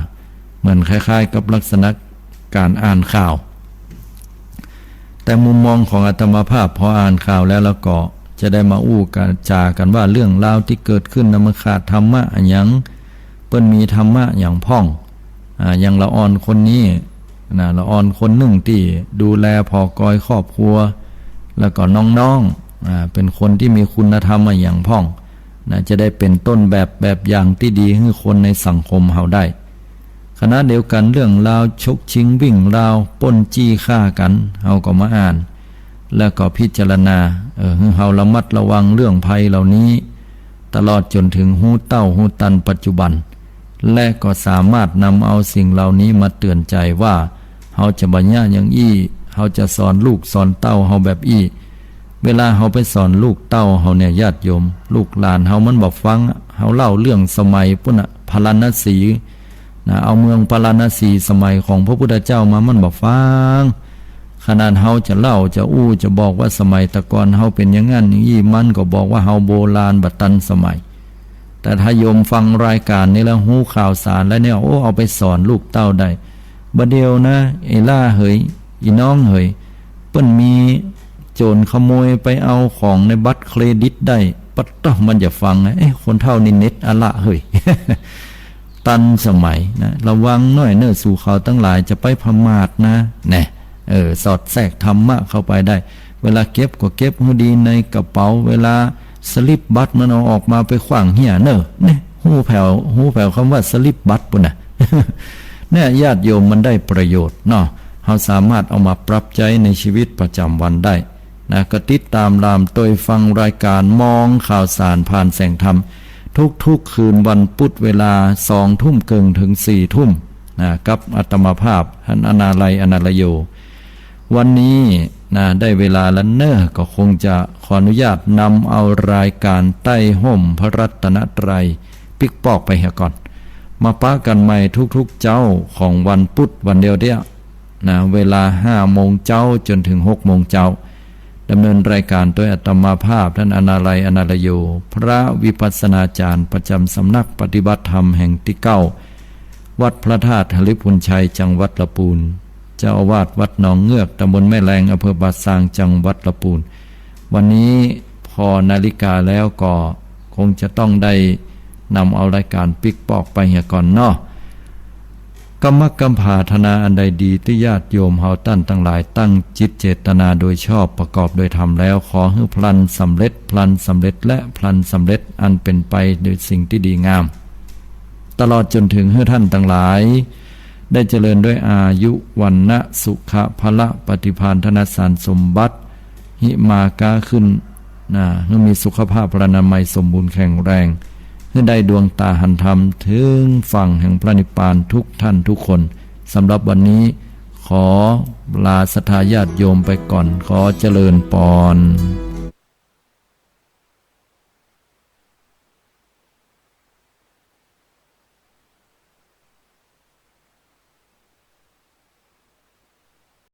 เหมือนคล้ายๆ กับลักษณะก๋านอ่านข่าว แต่มุมมองของอาตมาภาพ พออ่านข่าวแล้ว แล้วก็จะได้มาอู้กั๋น จ๋ากั๋นว่าเรื่องราวตี้เกิดขึ้นน่ะมันขาดธรรมะอะหยัง เปิ้นมีธรรมะหยังพ่อง อ่า อย่างละอ่อนคนนี้นะ ละอ่อนคนนึ่งตี้ดูแลผ่อกอยครอบครัว แล้วก็น้องๆ อ่า เป๋นคนตี้มีคุณธรรมอะหยังพ่องนะ จะได้เป๋นต้นแบบ แบบอย่างตี้ดีหื้อคนในสังคมเฮาได้ ขณะเดียวกั๋นเรื่องราวฉกชิงวิ่งราว ปล้นจี้ฆ่ากั๋น เฮาก็มาอ่าน แล้วก็พิจารณา เออ หื้อเฮาระมัดระวังเรื่องภัยเหล่านี้ ตลอดจ๋นเถิงฮู้เต้าฮู้ตันปัจจุบัน และก็สามารถนำเอาสิ่งเหล่านี้มาเตือนใจ๋ว่า เฮาจะบ่เยียะอย่างอี้ เฮาจะสอนลูกสอนเต้าเฮาแบบอี้ เวลาเฮาไปสอนลูกเต้าเฮาเนี่ยญาติโยม ลูกหลานเฮามันบ่ฟังอะ เฮาเล่าเรื่องสมัยปู๊นน่ะ พาราณสี นะ เอาเมืองพาราณสีสมัยของพระพุทธเจ้ามา มันบ่ฟัง ขนาดเฮาจะเล่าจะอู้จะบอกว่าสมัยแต่ก่อนเฮาเป๋นอย่างนั้นอย่างอี้ มันก็บอกว่าเฮาโบราณบ่ตันสมัย แต่ถ้าโยมฟังรายก๋านนี้แล้วฮู้ข่าวสารแล้วเนี่ย โอ้ เอาไปสอนลูกเต้าได้ บ่าเดี่ยวนะ ไอ้หล้าเหย อีน้องเหย เปิ้นมีโจ๋รขโมยไปเอาของในบัตรเครดิตได้ ปะต๊ะ มันจะฟังนะ เอ๊ะ คนเฒ่านี่เน็ตอะละเหย ตันสมัยนะ ระวังหน้อยเน่อ สูเขาตังหลายจะไปผมาทนะ แน่ เออ สอดแทรกธรรมะเข้าไปได้ เวลาเก็บก็เก็บหื้อดีในกระเป๋า เวลาสลิปบัตรมันเอาออกมาไปขว้างเหี้ยเน่อ เนี่ย ฮู้แผว ฮู้แผวกำว่าสลิปบัตรปู๊นน่ะ เนี่ย ญาติโยม มันได้ประโยชน์เนาะ เฮาสามารถเอามาปรับใจ๊ในชีวิตประจ๋ำวันได้นะ ก็ติดต๋ามล่ามตวยฟังรายก๋านมองข่าวสารผ่านแสงธรรม ทุกๆ คืนวันปุธเวลาสองทุ่มเกิ่งเถิงสี่ทุ่มนะ กับอาตมาภาพ ท่านอนาลัย อนาลโย วันนี้ นะ ได้เวลาแล้วเน่อ ก็คงจะขออนุญาตนำเอารายก๋านใต้ฮ่มพระรัตนตรัยปิ๊กปอกไปเหียก่อน มาปะกั๋นใหม่ทุกๆ เจ๊าของวันปุ๊ดวันเดียวเดียว นะ เวลาห้าโมงเจ๊าจ๋นเถิงหกโมงเจ๊า ดำเนินรายก๋านโดยอาตมาภาพต้านอนาลัย อนาลโย พระวิปัสสนาจ๋ารย์ประจ๋ำสำนักปฏิบัติธรรมแห่งตี้เก้า วัดพระธาตุหริภุญชัย จังหวัดละปูน เจ้าอาวาสวัดหนองเงือก ตำบลแม่แลง อำเภอป่าซาง จังหวัดละปูน วันนี้ผ่อนาฬิกาแล้วก็คงจะต้องได้นำเอารายก๋านปิ๊กปอกไปเหียก่อนเนาะ กำมักกำผาธนาอันใดดีตี้ญาติโยมเฮาต้านตังหลายตั้งจิตเจตนาโดยชอบประกอบโดยธรรมแล้ว ขอหื้อพลันสำเร็จ พลันสำเร็จ และพลันสำเร็จอันเป๋นไปโดยสิ่งตี้ดีงาม ตลอดจ๋นเถิงหื้อต้านตังหลาย ได้เจริญด้วยอายุ วรรณะ สุขะ พละ ปฏิภาณ ธนสารสมบัติ หิมาก๊าขึ้น นะ หื้อมีสุขภาพพลานามัยสมบูรณ์แข็งแรง หื้อได้ดวงต๋าหันธรรมเถิงฝั่งแห่งพระนิพพานทุกท่านทุกคน สำหรับวันนี้ขอลาศรัทธาญาติโยมไปก่อน ขอเจริญปอน